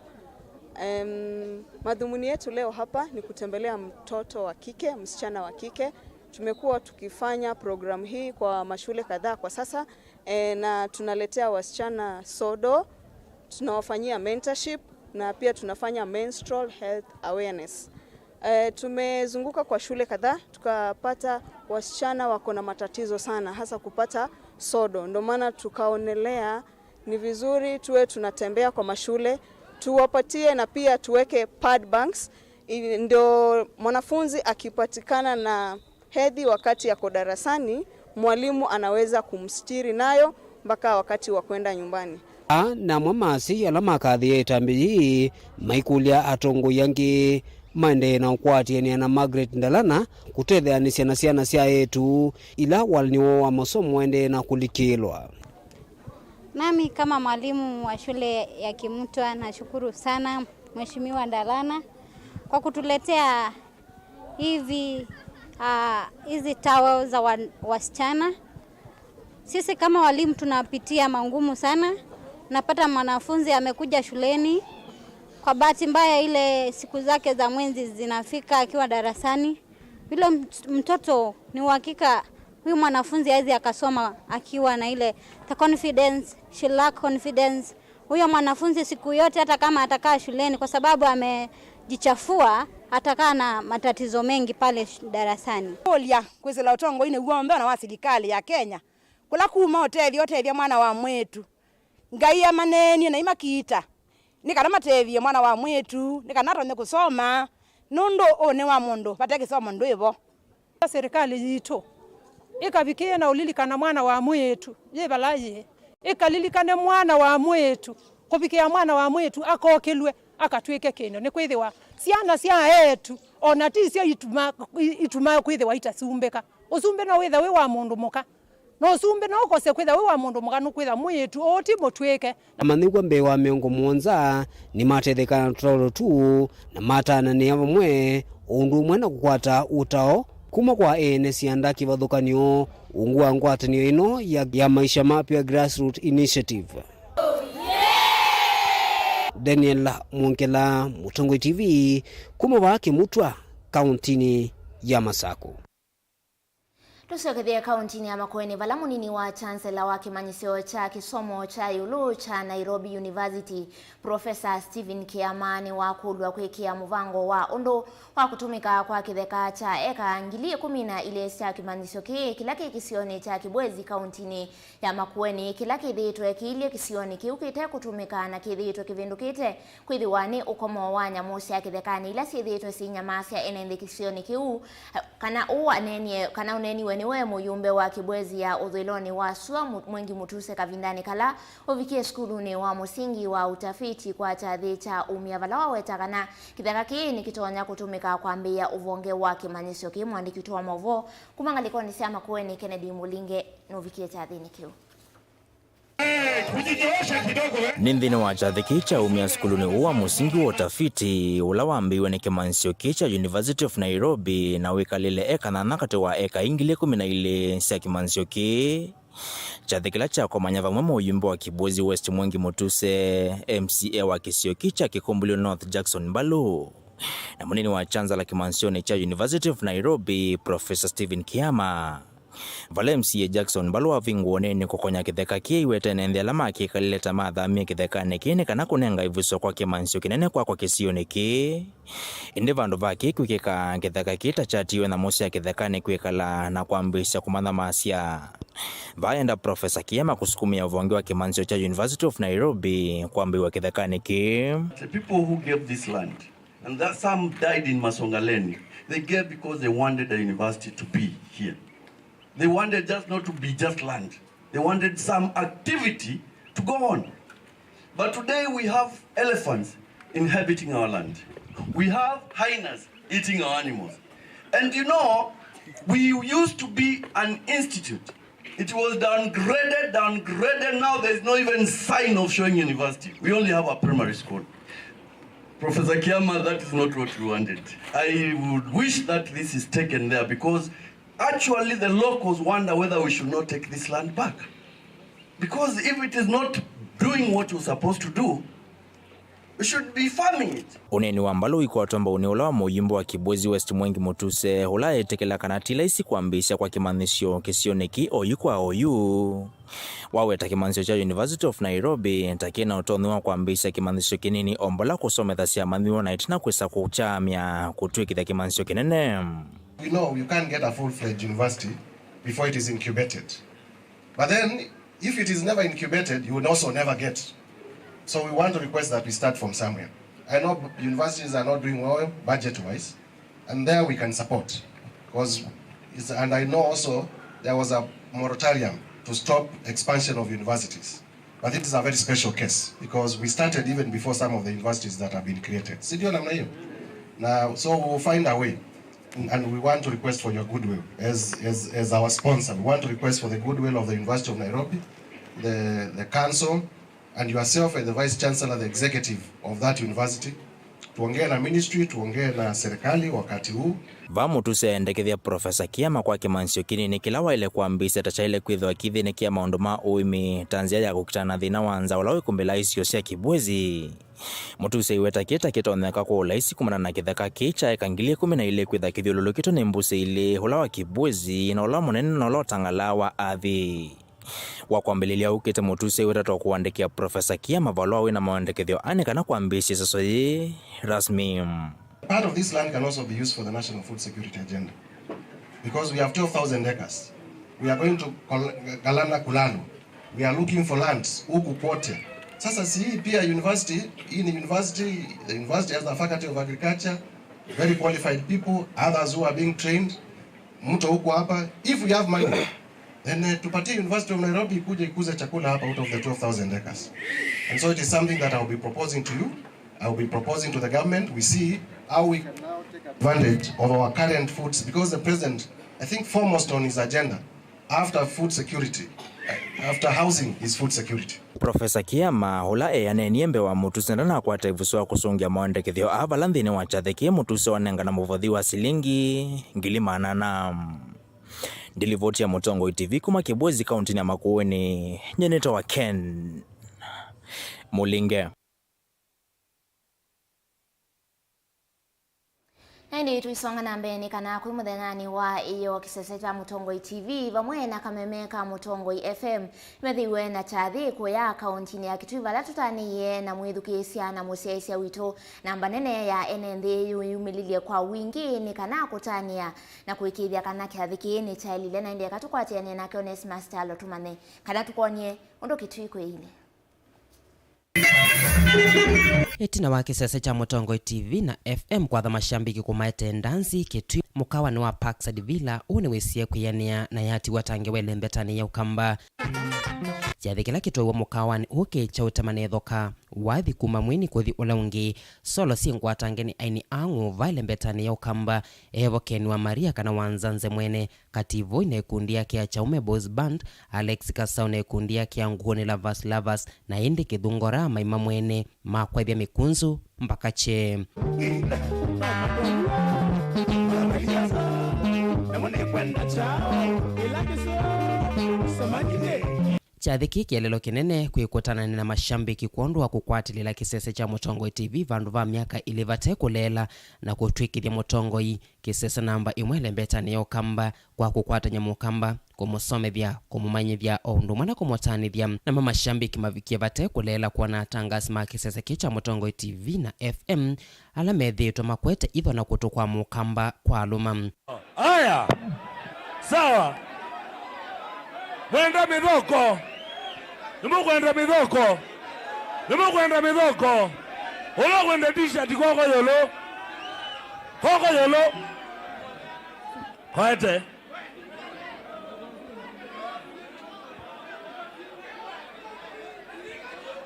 Em, madhumuni yetu leo hapa ni kutembelea mtoto wa kike, msichana wa kike. Tumekuwa tukifanya programu hii kwa mashule kadhaa kwa sasa, eh, na tunaletea wasichana sodo, tunawafanyia mentorship na pia tunafanya menstrual health awareness. Eh, tumezunguka kwa shule kadhaa, tukapata wasichana wako na matatizo sana, hasa kupata sodo. Ndio maana tukaonelea ni vizuri tuwe tunatembea kwa mashule, tuwapatie na pia tuweke pad banks, i-, ndio mwanafunzi akipatikana na hedhi wakati yako darasani, mwalimu anaweza kumstiri nayo mpaka wakati wa kwenda nyumbani. Aa na amwe ma asyai ala makathĩĩe ĩtambya yĩĩ maikũlya atongoi angĩ maendee na ũkwatĩanĩa na Margaret Ndalana kũtetheanĩsya na syana sya eĩtu ila walani woo wa masomo ũendee na kũlikĩlwa. Nami kama mwalimu wa shule ya Kimutwa nashukuru sana Mheshimiwa Ndalana kwa kutuletea hivi, ah, hizi towel za wa-, wasichana. Sisi kama walimu tunapitia magumu sana. Napata mwanafunzi amekuja shuleni, kwa bahati mbaya ile siku zake za mwezi zinafika akiwa darasani. Yule mt-, mtoto ni uhakika huyu mwanafunzi hawezi akasoma akiwa na ile the confidence, she lack confidence. Huyo mwanafunzi siku yote, hata kama atakaa shuleni, kwa sababu amejichafua, atakaa na matatizo mengi pale sh-, darasani. Kũlya kwĩsĩla ũtongoinĩ w'onthe ona wa silikalĩ ya Kenya, kũla kuma ũtethyo ũtethya mwana wa mwĩĩtu. Ngai amaneenie na imakiita, nĩ kana matethye mwana wa mwĩĩtu, nĩ kana atonye kũsoma, nũndũ ũnĩ wa mũndũ vate kĩsomo ndwĩ vo. Serikali yitũ ĩkavikĩe na ũlilikana mwana wa mwĩĩtu yĩ vala yĩ. Ĩkalilikane mwana wa mwĩĩtu, kũvikĩa mwana wa mwĩĩtu akokĩlw'e, akatw'ĩke kĩndũ. Nĩkwĩthĩwa syana sya eĩtu o na ti syo ituma, i-, ituma kwĩthĩwa itasumbĩka. Ũsumbĩ no wĩthe wĩ wa mũndũ mũka, na ũsumbĩ no ũkose kwĩtha wĩ wa mũndũ mũka, nũkwĩtha mwĩĩtu ũũ ti mũtw'ĩke. Amanyĩw'a mbee wa mĩongo mũonza nĩmatethekaa na tũtaũlo tũu na matananĩa vamwe, o ũndũ ũmwe na kũkwata ũtao kuma kwa ene syanda kĩvathũkany'o ungu wa ngwatanĩo ĩno ya, ya Maisha Mapya Grassroot Initiative. Daniel Mwongela, Mũtongoi T V, kuma vaa Kĩmutwa, kauntinĩ ya Masakũ. Tũsyokethye kauntinĩ ya Makueni, vala mũnini wa chancellor wa kĩmanyĩsyo kya kĩsomo kya ĩũlũ kya Nairobi University, Professor Stephen Kĩama nĩwakũlw'a kwĩkĩa mũvango wa ũndũ wa kũtũmĩka kwa kĩtheka kya eka ngili ĩkũmi na ilĩ sya kĩmanyĩsyo kĩĩ kĩla kĩ kĩsionĩ kya Kĩbwezi kauntinĩ ya Makueni, kĩla kĩthĩĩtwe kĩilye kĩsionĩ kĩu kĩte kũtũmĩka na kĩthĩĩtwe kĩvĩndũkĩte kwĩthĩwa nĩ ũkomo wa nyamũ sya kĩthekanĩ ila syĩthĩĩtwe syĩinyamasya ene nthĩ kĩsionĩ kĩu. Kana ũũ aneenie, kana ũneeniwe nĩwe mũyũmbe wa Kĩbwezi ya ũthũĩlonĩ wa sua, Mu-, Mwengi Mutuse, kavindanĩ kala ũvikie sukulunĩ wa mũsingi wa Utafiti kwa kyathĩ kya umya, vala waweta kana kĩtheka kĩĩ nĩkĩtonya kũtũmĩka kwambĩĩa ũvonge wa kĩmanyĩsyo kĩĩ. Mũandĩki witũ wa maũvoo kuma ngalĩkonĩ sya Makueni, Kennedy Mũlinge, nũvikie kyathĩnĩ kĩu. Nĩ nthĩnĩ wa kyathĩ kĩĩ kya umya sukulunĩ ũũ wa mũsingi wa Utafiti, ũla wambĩĩwe nĩ kĩmanyĩsyo kĩĩ kya University of Nairobi, na wĩkalĩle eka nana katĩ wa eka ii ngili ĩkũmi na ilĩ sya kĩmanyĩsyo kĩĩ. Kyathĩ kĩla kyakomany'a vamwe mũyumbe wa Kibwezi West Mwengi Mutuse, M C A wa kĩsio kĩĩ kya Kĩkumbulio North Jackson Mbalu, na mũnini wa chancellor kĩmansyonĩ kya University of Nairobi, Professor Stephen Kiama. Vala M C A Jackson Mbalu wavingũa ũneeni kũkonya kĩtheka kĩĩ, aiweta ene nthĩ ala makĩkalile ta mathamie kĩthekanĩ kĩĩ nĩ kana kũnenga ĩvuso kwa kĩmanthĩsyo kĩnene kwakwa kĩsionĩ kĩĩ. Ĩndĩ vandũ va kĩĩ kwĩkĩka, kĩtheka kĩĩ ta kyatiiwe nyamũ sya kĩthekanĩ kwĩkala na kwambĩĩsya kũmanyamasya. Vaenda Professor Kiama kũsukumĩa ũvonge wa kĩmanthĩsyo kya University of Nairobi kwambĩĩw'a kĩthekanĩ kĩĩ. The people who gave this land, and that some died in Masongaleni, they gave because they wanted the university to be here. They wanted just not to be just land. They wanted some activity to go on. But today we have elephants inhabiting our land. We have hyenas eating our animals. And you know, we used to be an institute. It was downgraded, downgraded. Now there's no even sign of showing university. We only have a primary school. Professor Kiama, that is not what we wanted. I would wish that this is taken there because actually the locals wonder whether we should not take this land back. Because if it is not doing what you're supposed to do, we should be farming it. Ũneeni wa Mbalu ũikwatwa mbau nĩ ũla wa mũyumbe wa Kibwezi West Mwengi Mutuse, ũla eetĩkĩla kana ti laisi kwambĩĩsya kwa kĩmanyĩsyo kĩsionĩ kĩĩ oyu kwa oyu. Waweta kĩmanyĩsyo kya University of Nairobi ta kĩna ũtonyi wa kwambĩĩsya kĩmanyĩsyo kĩnini o mbola kũsomethasya amanyĩw'a na ĩtina kwĩsa kũkyamya kũtw'ĩkĩthya kĩmanyĩsyo kĩnene. We know you can't get a full-fledged university before it is incubated. But then, if it is never incubated, you will also never get. So we want to request that we start from somewhere. I know universities are not doing well budget-wise, and there we can support. Because, and I know also there was a moratorium to stop expansion of universities. But this is a very special case because we started even before some of the universities that have been created. Si ndio namna hiyo? Na so we will find a way. And we want to request for your goodwill as, as, as our sponsor. We want to request for the goodwill of the University of Nairobi, the, the council, and yourself as the Vice Chancellor, the executive of that university. Tuongee na ministry, tuongee na serikali wakati huu. Va Mutuse endekethya Professor Kiama kwa kĩmanyĩsyo kĩnini kĩla waĩle kwambĩĩsya ta kyaĩle kwĩthĩwa kĩthĩnĩ kya maũndũ ma ũĩmi ta nzĩa ya kũkitana na thĩna wa nzaa ũla wĩkumbĩlaa isio sya Kibwezi. Mutuse aiweta kĩĩ ta kĩtonyeka kwa ũlaisi kumana na kĩtheka kĩĩ kya eka ngili ĩkũmi na ilĩ kwĩtha kĩthyũlũlũkĩtwe nĩ mbũsĩ ilĩ, ũla wa Kibwezi na ũla mũnene na ũla ũtangalaa wa athi. Wa kwambĩlĩlya ũkĩte Mutuse aiweta ta kũandĩkĩa Professor Kiama valũa wĩna maendekethyo aa nĩ kana kwambĩĩsya ĩseso yĩĩ rasmi. Part of this land can also be used for the national food security agenda because we have twelve thousand acres. We are going to col- galana kulalo. We are looking for lands huku kwote. Sasa si hii pia university, hii ni university, the university has a faculty of agriculture, very qualified people, others who are being trained. Mto huko hapa, if we have money, then uh, tupatie University of Nairobi ikuje ikuze chakula hapa out of the twelve thousand acres. And so it is something that I'll be proposing to you. I'll be proposing to the government. We see how we can now take advantage of our current foods because the president, I think foremost on his agenda, after food security, after housing is food security. Professor Kiama, ũla eanenie mbee wa Mutuse, ndanakwata ĩvuso wa kũsũngĩa maendekethyo aa vala nthĩnĩ wa kyathĩ kĩĩ Mutuse wanengana mũvothi wa silingi ngili maana ana. Ndilivoti ya Mũtongoi T V kuma Kibwezi, kaunti ya Makueni, nyie nĩtawa Ken Mũlinge. Na ĩndĩ tũisonga na mbee nĩ kana kwĩ mũthenyanĩ wa ĩyoo kĩsese kya Mũtongoi T V vamwe na kameme ka Mũtongoi F M nĩmethĩiwe na kyathĩ kũya kauntinĩ ya Kitui vala tũtanĩie na mwĩthukĩĩsya na mũsyaĩĩsya witũ namba nene ya ene nthĩ yĩyumĩlilye kwa wingĩ nĩ kana kũtanĩa na kũĩkĩĩthya kana kyathĩ kĩĩ nĩkyaĩlile. Na ĩndĩ eka tũkwatĩanĩe nake Onesmus Kyalo tũmanye kana tũkwony'e ũndũ Kitui kwĩile. Ĩtina wa kĩsese kya Mũtongoi T V na F M kwatha mashambiki kũmaete ndanzi Kitui, mũkawanĩ wa Parkside Villa ũũ nĩwĩsie kwĩanĩa na yatiwa ta ngewa ĩlembetanĩ ya Ũkamba. Kyathĩ kĩla kĩtwaiwe mũkawanĩ ũũ kĩ kya ũtema nĩ thoka, wathi kuma mwĩni kũthi ũla ũngĩ, solo syĩ ngwatange nĩ aini ang'ũ va ĩlembetanĩ ya Ũkamba, evo Ken wa Maria kana wa Nzanze mwene, Kativoi na ĩkundi yake ya Chaume Boys Band, Alex Kasau na ĩkundi yake ya Nguoni Lovers Lovers, na ĩndĩ Kĩthungora Maima mwene makwaĩthya mĩkunzu mbaka kye. Kyathĩ kĩĩ kĩeleelo kĩnene kwĩ kũtanana na mashambiki kwondũ wa kũkwatĩlĩla kĩsese kya Mũtongoi T V vandũ va myaka ĩlĩ vate kũleela na kũtw'ĩkĩthya mũtongoi kĩsese namba ĩmwe ĩlembetanĩ ya Ũkamba kwa kũkwatany'a Mũkamba, kũmũsomethya, kũmũmanyĩthya o ũndũ ũmwe na kũmũtanĩthya. Namo mashambiki mavikie vate kũleela kwona atangasi ma kĩsese kĩĩ kya Mũtongoi T V na F M ala methĩĩtwe makwete itho na kũtũ kwa Mũkamba kwalũma. Aya. Sawa. Mwenda mĩthoko. Nĩmũkwenda mĩthoko. Nĩmũkwenda mĩthoko. Ũla ũkwenda t-shirt kwoko yũlũ. Kwoko yũlũ. Kwete.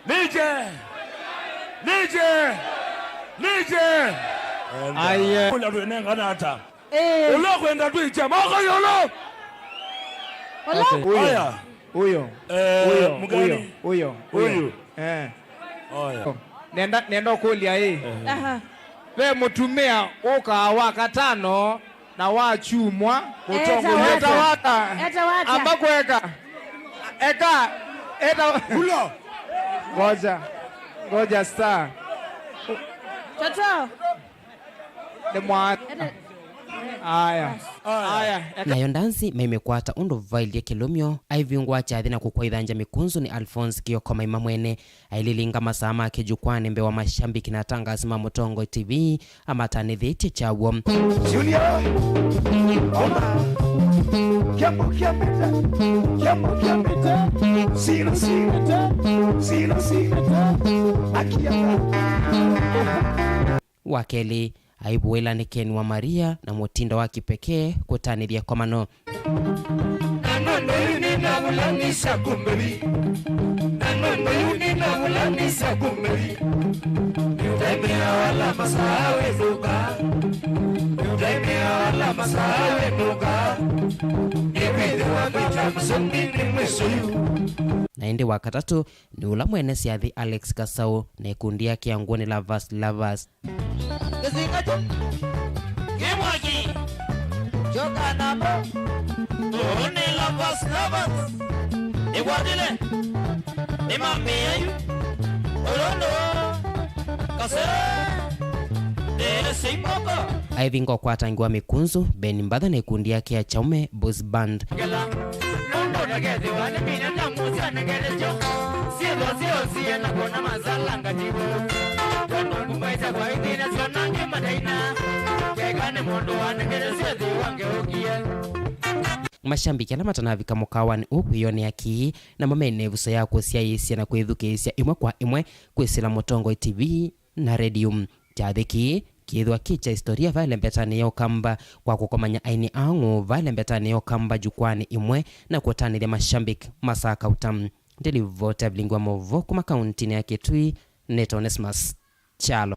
Nije. Nije. Nije. Aye. Kula twenengana ata. Eh. Ũla kwenda twĩkya moko yũlũ. Ũla? Ate. Ũyũ. Aya. Ũyũ. Eh, ũyũ, mũgeni. Ũyũ, ũyũ, ũyũ. Ũyũ. Eh. Aya. Nenda, nenda ũkũlya ĩ. Aha. Ve mũtumĩa ũkaa wa katano na wa kyumwa. Mũtongoi. Eta wata. Eta wata. Eta wata. Amba kweka. Eka. Eta. Kula. Ngoja. Ngoja star. Toto. Nĩ mwa-, aya. Aya. Nayo ndanzi maimĩkwata ũndũ vailye kĩlũmyo, aivingũa kyathĩ na kũkwaithangya mĩkunzu nĩ Alphonse Kioko Maima mwene. Aililinga masaa make jukwaanĩ mbee wa mashambiki na atangasi ma Mũtongoi T V amatanĩthĩtye kyaw'o. Junior, Oma, Kiambo Kiambĩte, Kiambo Kiambĩte, Sino Sinete, Sino Sinete, Akiaka. Wa kelĩ, aivũĩla nĩ Ken wa Maria na mũtindo wa kĩpekee kũtanĩthya ĩkomano. Na ng'ondo yu nĩnavulanisya kumĩvi. Na ng'ondo yu nĩnavulanisya kumĩvi. Nĩũtaimĩa ala masaa wĩthũka. Nĩũtaimĩa ala masaa wĩthũka. Nĩkwĩthĩwa kwĩtwa mũsũngĩ nĩ mwĩsũyu. Na ĩndĩ wa katatũ, nĩ ũla mwene syathi Alex Kasau na ĩkundi yake ya Nguoni Lovers Lovers. Kĩsinga kyu kĩ mwaki, kyoka namba, ũũ nĩ Lovers Lovers, nĩkwatile, nĩmambĩĩa yu, ũlũndũ, kase, ndĩĩsĩ mboko. Aivinga ũkwatangi wa mĩkunzu, Ben Mbatha na ĩkundi yake ya Chaume Boys Band. Ngela, nũndũ ndakethĩwa nĩ mina na mũsya nĩ ngelekyo. Syĩthwa syosie na kwona masalanga tivo. Tondũ nguma isakwa ithina syona ngĩ mataina. Keka nĩ mũndũ wanengele syĩthĩwa ngeũkie. Mashambiki ala matanavika mũkawanĩ ũũ kwĩyonea kĩĩ, namo mena ĩvuso ya kũsyaĩĩsya na kwĩthukĩĩsya ĩmwe kwa ĩmwe kwĩsĩla Mũtongoi T V na redio. Kyathĩ kĩĩ kĩĩthwa kĩ kya historia va ĩlembetanĩ ya Ũkamba kwa kũkomany'a aini aa ng'ũũ va ĩlembetanĩ ya Ũkamba jukwaanĩ ĩmwe na kũtanĩthya mashambiki masaa kauta. Ndĩlivoti ya vilingi wa maũvoo kuma kauntinĩ ya Kitui, nĩtawa Onesmus Kyalo.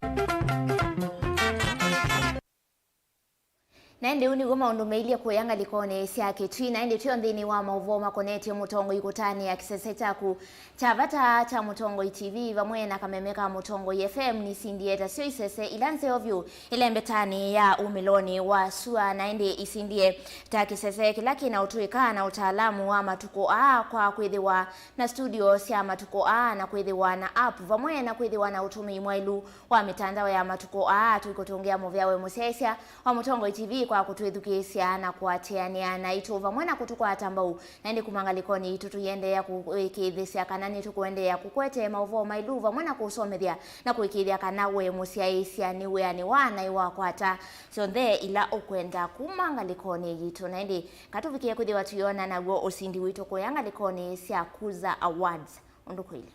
Na ĩndĩ ũu nĩw'o maũndũ mailye kũya ngalĩkonĩ sya Kitui, na ĩndĩ twĩ o nthĩnĩ wa maũvoo makonetye Mũtongoi kũtanĩa kĩsese kyaku kya vata kya Mũtongoi T V vamwe na kameme ka Mũtongoi F M. Nĩsindie ta syo isese ila nzeo vyũ ĩlembetanĩ ya umĩlonĩ wa sua, na ĩndĩ isindie ta kĩsese kĩla kĩna ũtũĩka na ũtaalamu wa matukũ aa kwa kwĩthĩwa na studio sya matukũ aa na kwĩthĩwa na app vamwe na kwĩthĩwa na ũtũmĩi mwaĩlu wa mĩtandao ya matukũ aa. Tũikũtũngĩa mũvea we mũsyaĩĩsya wa Mũtongoi T V kwa kũtwĩthukĩĩsya na kũatĩanĩa naitũ vamwe na kũtũkwata mbau, na ĩndĩ kuma ngalĩkonĩ itũ tũiendeea kũĩkĩĩthĩsya kana nĩtũkũendeea kũkwete maũvoo maĩlu vamwe na kũũsomethya na kũĩkĩĩthya kana we mũsyaĩĩsya nĩ wĩanĩwa na ĩwakwata syonthe ila ũkwenda kuma ngalĩkonĩ yitũ. Na ĩndĩ katũvikĩe kwĩthĩwa tũyona naw'o ũsindi witũ kũya ngalĩkonĩ sya Kuza Awards ũndũ kũilye.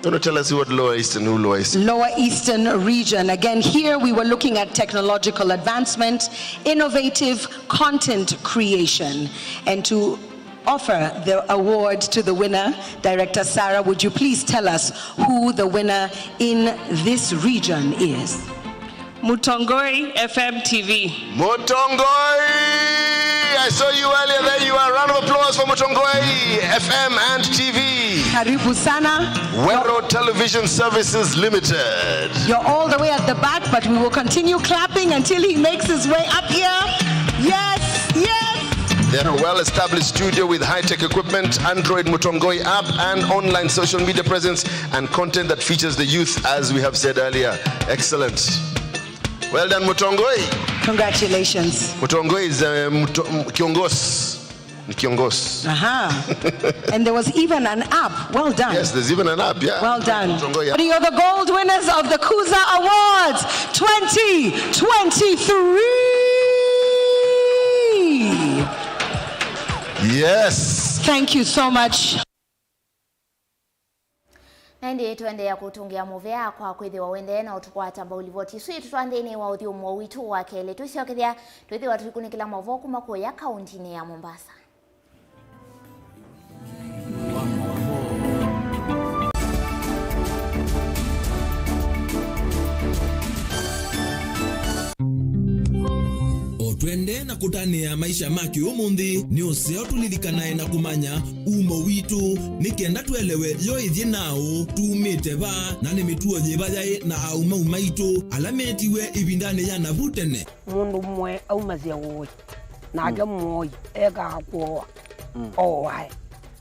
Gonna tell us what Lower Eastern, who Lower Eastern. Lower Eastern region. Again, here we were looking at technological advancement, innovative content creation. And to offer the award to the winner, Director Sarah, would you please tell us who the winner in this region is? Mutongoi F M T V. Mutongoi! I saw you earlier there. You are a round of applause for Mutongoi F M and T V. Karibu sana. Wero Television Services Limited. You're all the way at the back, but we will continue clapping until he makes his way up here. Yes, yes. A well-established studio with high-tech equipment, Android Mutongoi app, and online social media presence and content that features the youth, as we have said earlier. Excellent. Well done, Mutongoi. Congratulations. Mutongoi is, uh, Muto-, m-, kiongozi. Ni kiongozi. Aha. And there was even an app. Well done. Yes, there's even an app, yeah. Well done. Mutongoi, yeah. You're the gold winners of the Kuza Awards twenty twenty-three. Yes. Thank you so much. Na ĩndĩ tũendeea kũtũngĩa mũvea kwa kwĩthĩwa ũendee na ũtũkwata mbau livoti isu itũtwaa nthĩnĩ wa ũthyũmũo witũ wa kelĩ. Twĩsyokethya twĩthĩwa tũikunĩkĩla maũvoo kuma kũya kaũntinĩ ya Mombasa. O twende na kũtanĩa maisha ma kĩũmũnthĩ, nĩ ũseo tũlilikanae na kũmanya umo witũ, nĩ kenda tũelewe yo ĩthyĩ naaũ, tumĩte va, na nĩ mĩtuo yĩva yaĩ na aũmau maitũ ala meetiwe ĩvindanĩ ya navu tene. Mũndũ ũmwe aumasya ũĩ, nake mũoi ekaa kũoa. Oae.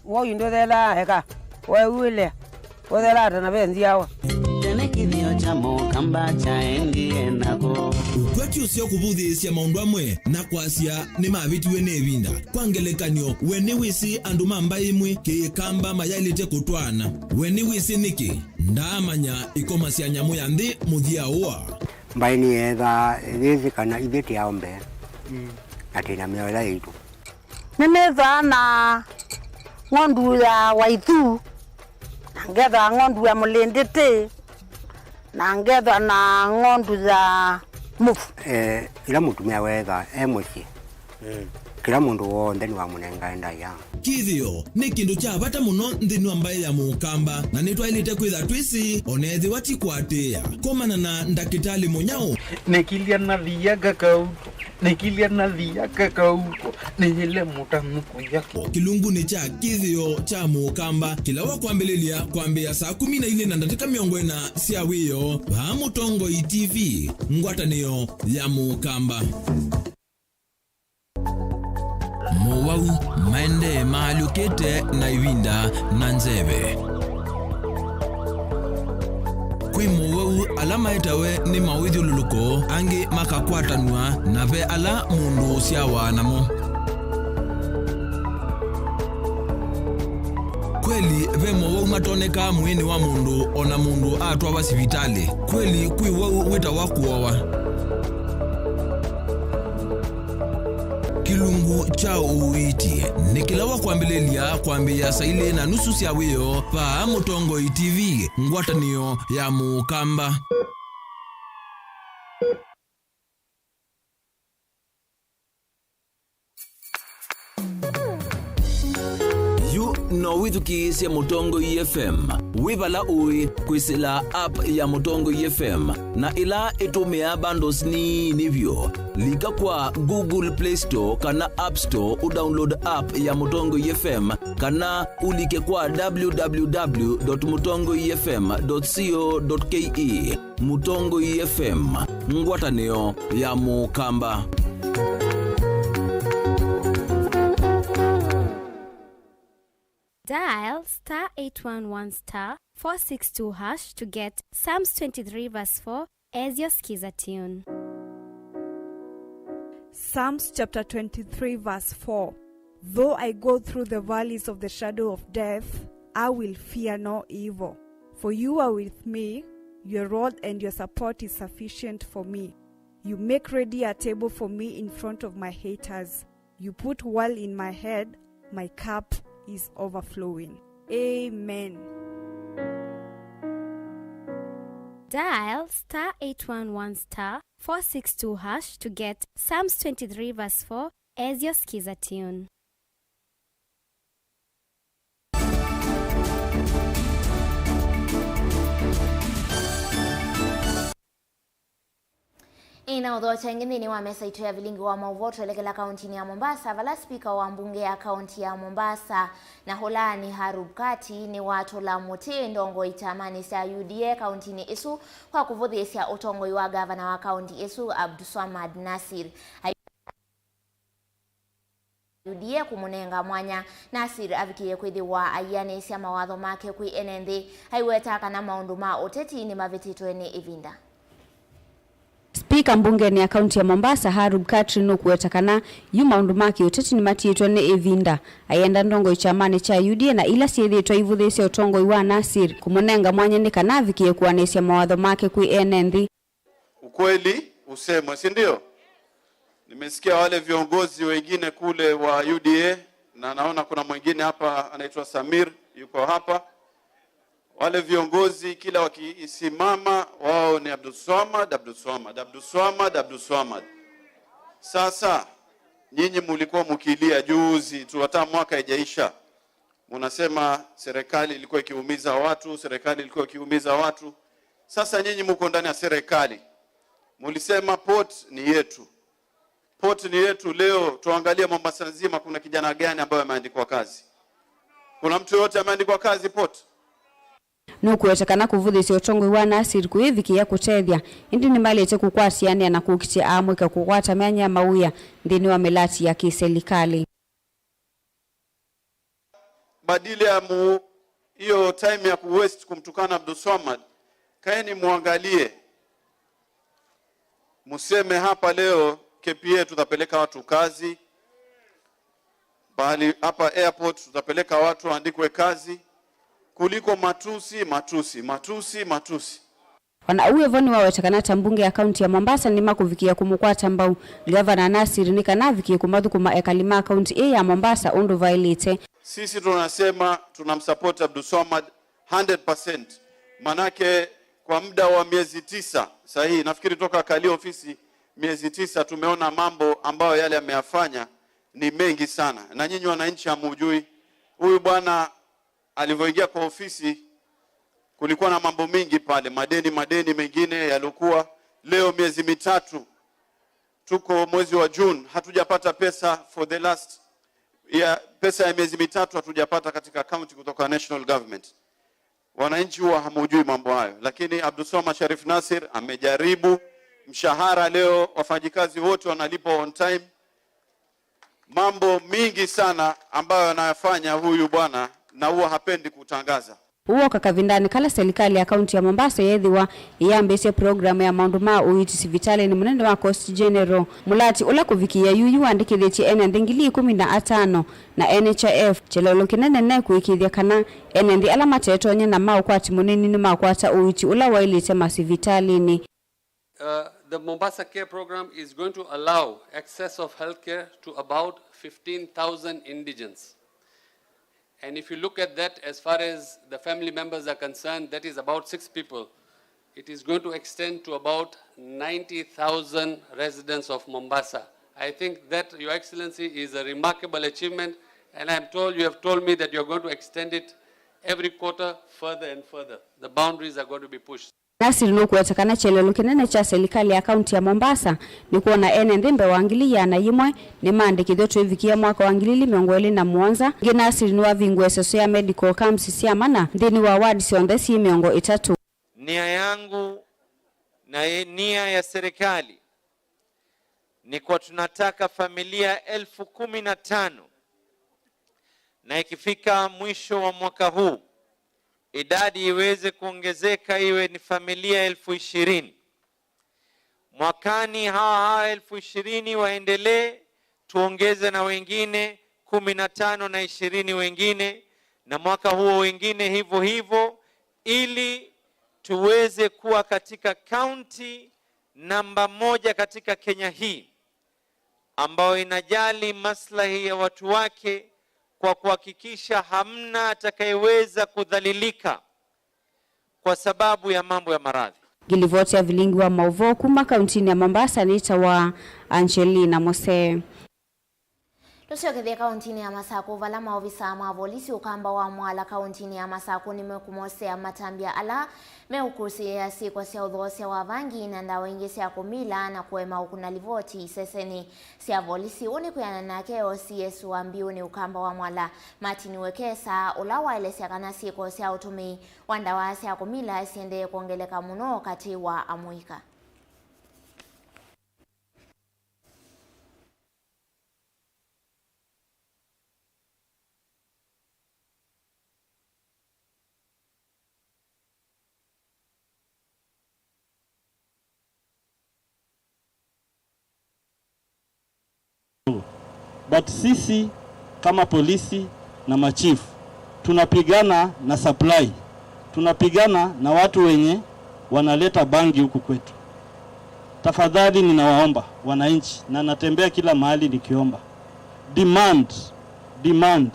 Woi ndũthelaa eka. Weũĩlea. Ũthelaa ata na ve nzyawa? Tene kĩthĩo kya Mũkamba kyaendie nako. Ũkwati ũseo kũvũthĩĩsya maũndũ amwe na kwasya nĩmavĩtiwe nĩ ĩvinda. Kwa ngelekany'o, we nĩwĩsĩ andũ ma mbaĩ ĩmwe Kĩkamba mayaĩlĩte kũtwaana? We nĩwĩsĩ nĩkĩ? Ndaamanya ĩkoma sya nyamũ ya nthĩ mũthya ũa. Mbaĩ nĩyeethaa yĩsĩ kana ithyĩ tĩ ao mbee, na twĩ na mĩoyo yaitũ. Nĩnĩthaa na ng'ondu ya waithu, na ngethaa ng'ondu ya mũlĩndĩtĩ, na ngethaa na ng'ondu ya mũvu. Eh, ĩla mũtumĩa weethaa e mũsyĩ, kĩla mũndũ w'onthe nĩwamũnengae ndaĩa. Kĩthĩo nĩ kĩndũ kya vata mũno nthĩnĩ wa mbaĩ ya Mũkamba, na nĩtwaĩlĩte kwĩtha twĩsĩ, o na ethĩwa ti kũatĩĩa. Komana na ndakĩtalĩ mũnyao. Nĩkilya na thia kakauko, nĩkilya na thia kakauko, nĩyĩle mũtanu kũya. Kĩlungunĩ kya kĩthĩo kya Mũkamba, kĩla wa kwambĩlĩlya kwambĩĩa saa kũmi na ilĩ na ndatĩka mĩongo ĩna sya wĩoo, vaa Mũtongoi T V, ngwatanĩo ya Mũkamba. Mowau maendee maalyũkĩte na ĩvinda na nzeve. Kwĩ mowau ala maetawe nĩ mawĩthyũlũlũko, angĩ makakwatanw'a, na ve ala mũndũ ũsyawa namo. Kweli, ve mowau matonekaa mwĩĩnĩ wa mũndũ o na mũndũ atwawa sivitalĩ. Kweli, kwĩ wau wĩtawa kũowa. Kĩlungu kya ũiiti nĩ kĩla wa kwambĩlĩlya kwambĩĩa saa ilĩ na nusu sya wĩoo vaa Mũtongoi T V, ngwatanĩo ya Mũkamba. Yu no wĩthukĩĩsye Mũtongoi F M wĩ vala ũĩ kwĩsĩla app ya Mũtongoi F M, na ĩla ĩtũmĩaa bundles nini vyũ. Lika kwa Google Play Store kana App Store ũdownload app ya Mũtongoi F M, kana ũlike kwa w w w dot mutongoi f m dot co dot k e. Mũtongoi F M, ngwatanĩo ya Mũkamba. Dial star eight one one star four six two hash to get Psalms twenty-three verse four as your Skiza tune. Psalms chapter twenty-three verse four. Though I go through the valleys of the shadow of death, I will fear no evil. For you are with me, your rod and your support is sufficient for me. You make ready a table for me in front of my haters. You put oil in my head, my cup is overflowing. Amen. Dial star eight one one star four six two hash to get Psalms twenty-three verse four as your Skiza tune. Ĩĩ, na ũthokya ĩngĩ nthĩnĩ wa mesa itũ ya vilingi wa maũvoo, twelekela kaũntinĩ ya Mombasa, vala spika wa mbunge ya kaũnti ya Mombasa, Nahulani Harub Kati, nĩwatũla mũtĩ ndongoi kyamanĩ sya U D A kaũntinĩ ĩsu kwa kũvũthĩĩsya ũtongoi wa ngavana wa kaũnti ĩsu, Abdulswamad Nasir. U D A kũmũnenga mwanya, Nasir avikie kwĩthĩwa aianĩsya mawatho make kwĩ ene nthĩ, aiweta kana maũndũ ma ũteti nĩmavĩtĩtwe nĩ ĩvinda. Spika mbungenĩ ya kaunti ya Mombasa, Harub Khatri, nũkũweta kana yu maũndũ ma kĩũteti nĩmatiĩtwe nĩ ĩvinda, ayenda ndongoi kyamanĩ kya U D A na ila syĩthĩĩtwe ivũthĩĩsya ũtongoi wa Nasir kũmũnenga mwanya nĩ kana avikie kũanĩsya mawatho make kwĩ ene nthĩ. Ukweli usemwe, si ndio? Nimesikia wale viongozi wengine kule wa U D A, na naona kuna mwingine hapa anaitwa Samir, yuko hapa. Wale viongozi kila wakisimama, wao ni Abdulswamad, Abdulswamad, Abdulswamad, Abdulswamad. Sasa, nyinyi mulikuwa mukilia juzi tu, hata mwaka haijaisha. Munasema serikali ilikuwa ikiumiza watu, serikali ilikuwa ikiumiza watu. Sasa nyinyi muko ndani ya serikali. Mulisema port ni yetu. Port ni yetu. Leo tuangalie Mombasa nzima, kuna kijana gani ambaye ameandikwa kazi? Kuna mtu yoyote ameandikwa kazi port? Nũkũweta kana kũvũthĩsya ũtongoi wa Nasir kũivikĩa kũtethya, ĩndĩ nĩmaĩlĩte kũkwatĩanĩa na kũkitĩa aamũika kũkwata myanya ya mawĩa nthĩnĩ wa mĩlati ya kĩselikalĩ. Badili ya mu-, hiyo time ya kuwaste kumtukana Abdulswamad, kaeni muangalie, museme hapa leo K P A tutapeleka watu kazi, bali hapa airport tutapeleka watu waandikwe kazi, kuliko matusi, matusi, matusi, matusi. O na ũu ĩvo nĩwaweta kana ta mbunge ya kaunti ya Mombasa nĩmakũvikĩa kũmũkwata mbau Gavana Nasir nĩ kana avikie kũmathũkũma ekali ma kaunti ĩĩ ya Mombasa ũndũ vaĩlĩte. Sisi tunasema tunamsupport Abdulswamad hundred percent. Manake kwa muda wa miezi tisa sahihi, nafikiri toka akalia ofisi miezi tisa, tumeona mambo ambayo yale ameyafanya ni mengi sana, na nyinyi wananchi hamujui. Huyu bwana alivyoingia kwa ofisi, kulikuwa na mambo mengi pale, madeni, madeni mengine yaliokuwa. Leo miezi mitatu, tuko mwezi wa June, hatujapata pesa for the last year, pesa ya miezi mitatu hatujapata katika county kutoka national government. Wananchi huwa hamujui mambo hayo, lakini Abdulswamad Sharif Nasir amejaribu. Mshahara leo wafanyikazi wote wanalipwa on time. Mambo mingi sana ambayo anayafanya huyu bwana, na huwa hapendi kutangaza. Ũu woka kavindanĩ kala selikalĩ ya kaunti ya Mombasa yeethĩwa ĩyambĩĩsye programu ya maũndũ ma ũiiti sivitalĩnĩ mũnene wa Coast General. Mũlati ũla kũvikĩĩa yu yu wandĩkĩthĩtye ene nthĩ ngili ikũmi na atano na N H I F, kyeleelo kĩnene ne kũĩkĩĩthya kana ene nthĩ ala matetonya na ma ũkwati mũnini nĩmakwata ũiiti ũla waĩlĩte masivitalĩnĩ. Uh, the Mombasa Care Program is going to allow access of healthcare to about fifteen thousand indigents. And if you look at that, as far as the family members are concerned, that is about six people. It is going to extend to about ninety thousand residents of Mombasa. I think that, Your Excellency, is a remarkable achievement, and I'm told, you have told me that you're going to extend it every quarter further and further. The boundaries are going to be pushed. Nasir nũkũweta kana kyeleelo kĩnene kya selikalĩ ya kaunti ya Mombasa nĩ kwona ene nthĩ mbee wa ngili ĩana yĩmwe nĩmaandĩkĩthw'e twĩvikĩa mwaka wa ngili ili mĩongo ĩlĩ na mũonza. Ĩngĩ, Nasir nĩwavingũe ĩseso ya medical camps sya mana nthĩnĩ wa ward syonthe syĩ mĩongo ĩtatũ. Nia yangu na ye-, nia ya serikali ni kwa tunataka familia elfu kumi na tano, na ikifika mwisho wa mwaka huu, idadi iweze kuongezeka iwe ni familia elfu ishirini. Mwakani hawa hawa elfu ishirini waendelee, tuongeze na wengine kumi na tano na ishirini wengine, na mwaka huo wengine hivyo hivyo, ili tuweze kuwa katika kaunti namba moja katika Kenya hii, ambayo inajali maslahi ya watu wake kwa kuhakikisha hamna atakayeweza kudhalilika kwa sababu ya mambo ya maradhi. Ngilivoti ya vilingi wa maũvoo kuma kauntinĩ ya Mombasa nĩtawa Angelina Mose. Tũsyokethye kauntinĩ ya Masakũ, vala maovisa ma volisi ũkamba wa Mwala kauntinĩ ya Masakũ nĩmekũmosea matambya ala meũkusĩĩa syĩko sya ũthoosya wa vangi na ndawa ingĩ sya kũmila na kũema ũkuna livoti isesenĩ sya volisi. Ũũ nĩ kwĩanana nake O C S wa mbiũnĩ ũkamba wa Mwala, Martin Wekesa, ũla waelesya kana syĩko sya ũtũmĩi wa ndawa sya kũmila siendee kwongeleka mũno katĩ wa amũika. But sisi kama polisi na machief, tunapigana na supply. Tunapigana na watu wenye wanaleta bangi huku kwetu. Tafadhali ninawaomba wananchi, na natembea kila mahali nikiomba. Demand, demand.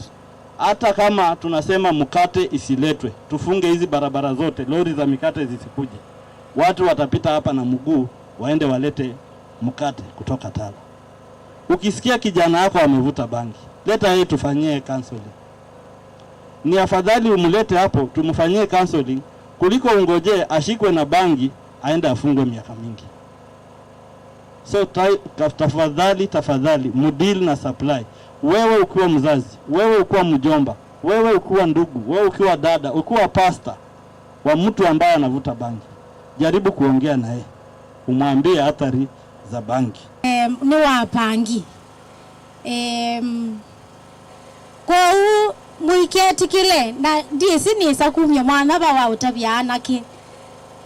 Hata kama tunasema mkate isiletwe, tufunge hizi barabara zote, lori za mikate zisikuje. Watu watapita hapa na mguu, waende walete mkate kutoka Tala. Ukisikia kijana yako amevuta bangi, leta yeye tufanyie counseling. Ni afadhali umlete hapo tumfanyie counseling kuliko ungoje ashikwe na bangi aende afungwe miaka mingi. So ta-, taf-, tafadhali, tafadhali, mudeal na supply. Wewe ukiwa mzazi, wewe ukiwa mjomba, wewe ukiwa ndugu, wewe ukiwa dada, ukiwa pastor wa mtu ambaye anavuta bangi, jaribu kuongea na yeye, umwambie athari za bangi. Em, nĩ wa bangi. Em, kwoou mũiketĩkĩle, na ndyĩsĩ nĩsa kumya mwanya va wa ũtavya anake.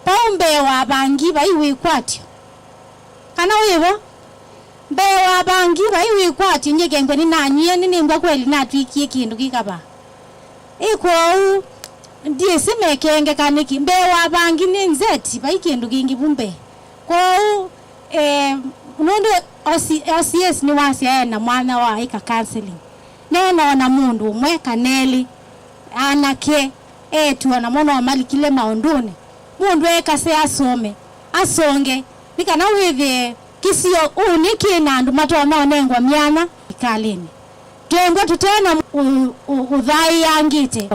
Vau mbee wa bangi vai wĩkwatyo. Kana wĩvo? Mbee wa bangi vai wĩkwatyo, nyie kengwe nĩnanyie, nĩnĩmbwa kweli natw'ĩkie kĩndũ kĩkava. Ĩ kwoou, ndyĩsĩ mekengeka nĩkĩ. Mbee wa bangi nĩ nzeti, vai kĩndũ kĩngĩ vu mbee. Kwoou, eh, nũndũ O C, O C S nĩwasya e na mwanya wa ĩka counseling. Neenoo na mũndũ ũmwe kana elĩ, anake, eĩtu o namo no malikile maũndũnĩ. Mũndũ ekase asome, asonge, nĩ kana wĩthĩe kĩsio ũnĩ kĩ na andũ matonya ũnengwa myanya ikalĩnĩ. Twendwa tũte na ũ-, ũ-, ũthaĩangĩte.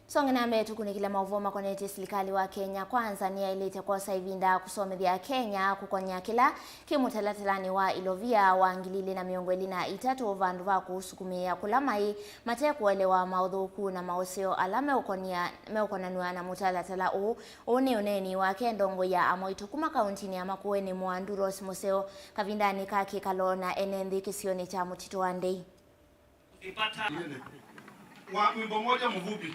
Tusonge na mbee tũkunĩkĩle maũvoo makonetye silikalĩ wa Kenya Kwanza nĩyaĩlĩte kwosa ĩvinda kũsomethya Akenya kũkony'a kĩla kĩ mũtalatalanĩ wa Ilovia wa ngili ilĩ na mĩongo ĩlĩ na itatũ vandũ va kũũsukumĩĩa kũla maĩ mate kũelewa maũthũku na maũseo ala meũkonia-, meũkonanw'a na mũtalatala ũũ. Ũũ nĩ ũneeni wake ndongoi ya Amoito kuma kauntinĩ ya Makueni, Mwandu Rose Mũseo, kavindanĩ ka kĩkalo na ene nthĩ kĩsionĩ kya Mũtitũ wa Ndei. Ukipata wa wimbo moja mfupi.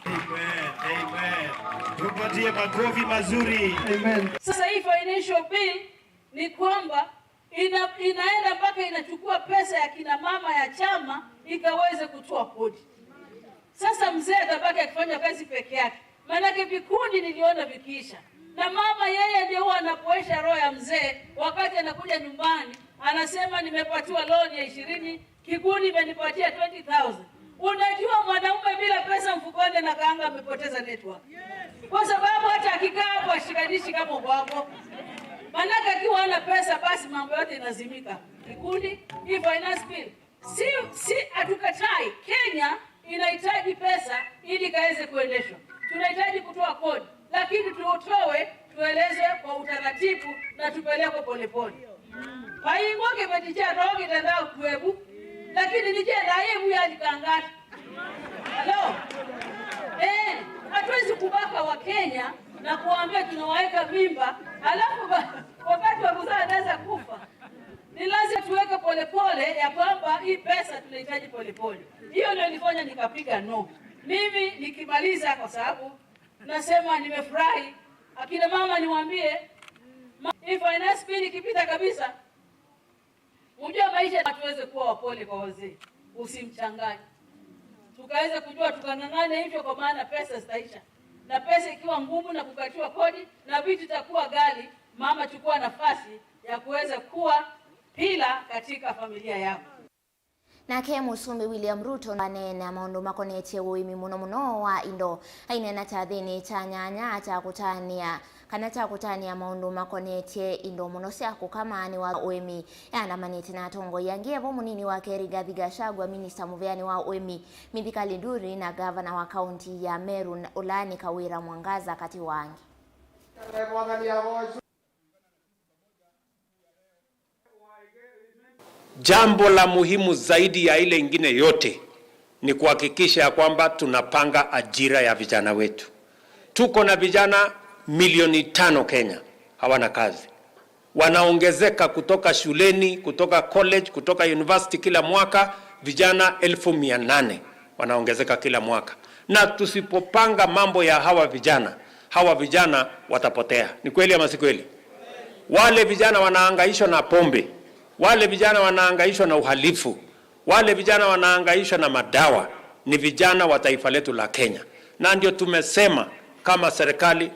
Amen, amen. Tupatie makofi mazuri. Amen. Sasa hii financial bill ni kwamba ina-, inaenda mpaka inachukua pesa ya kina mama ya chama ikaweze kutoa kodi. Sasa mzee atabaki akifanya kazi peke yake. Maanake vikundi niliona vikiisha. Na mama yeye ndio huwa anapoesha roho ya mzee wakati anakuja nyumbani, anasema, "Nimepatiwa loan ya ishirini, kikundi imenipatia twenty thousand." Unajua mwanaume bila pesa mfukoni anakaanga amepoteza network. Kwa sababu hata akikaa hapo ashikanishi kama uko hapo. Maanake akiwa hana pesa basi mambo yote inazimika. Kikundi, hii finance bill. Si, si hatukatai, Kenya inahitaji pesa ili ikaweze kuendeshwa. Tunahitaji kutoa kodi, lakini tutoe, tueleze kwa utaratibu na tupelekwe polepole. Paingo kipeti cha roho kitendao kuebu, lakini nije na yeye huyu alikangati. Hello. Eh, hatuwezi kubaka wa Kenya na kuambia tunawaweka mimba, alafu ba-, wakati wa kuzaa anaweza kufa. Ni lazima tuweke polepole ya kwamba hii pesa tunahitaji polepole. Hiyo ndio ilifanya nikapiga no. Mimi nikimaliza, kwa sababu nasema nimefurahi. Akina mama niwaambie, ma-, hii finance bill ikipita kabisa, mjue maisha, tuweze kuwa wapole kwa wazee. Usimchanganye. Tukaweze kujua, tukang'ang'ane hivyo, kwa maana pesa zitaisha. Na pesa ikiwa ngumu na kukatiwa kodi na vitu itakuwa ghali, mama, chukua nafasi ya kuweza kuwa pillar katika familia yako. Nake Mũsumbĩ William Ruto aneena maũndũ makonetye ũĩmi mũno mũno wa indo. Aineena kyathĩnĩ kya nyanya kya kũtanĩa, kana kya kũtanĩa maũndũ makonetye indo mũno sya kũkama nĩ wa ũĩmi. Eandamanĩte na atongoi angĩ, evo mũnini wake Rigathi Gachagua, minista mũveanĩ wa ũĩmi Mithika Linturi, na ngavana wa kaunti ya Meru, ũla nĩ Kawira Mwangaza, katĩ wa angĩ. Jambo la muhimu zaidi ya ile ingine yote ni kuhakikisha ya kwamba tunapanga ajira ya vijana wetu. Tuko na vijana milioni tano Kenya hawana kazi. Wanaongezeka kutoka shuleni, kutoka college, kutoka university kila mwaka, vijana elfu mia nane wanaongezeka kila mwaka. Na tusipopanga mambo ya hawa vijana, hawa vijana watapotea. Ni kweli ama si kweli? Wale vijana wanahangaishwa na pombe, wale vijana wanahangaishwa na uhalifu, wale vijana wanahangaishwa na madawa, ni vijana wa taifa letu la Kenya. Na ndio tumesema kama serikali,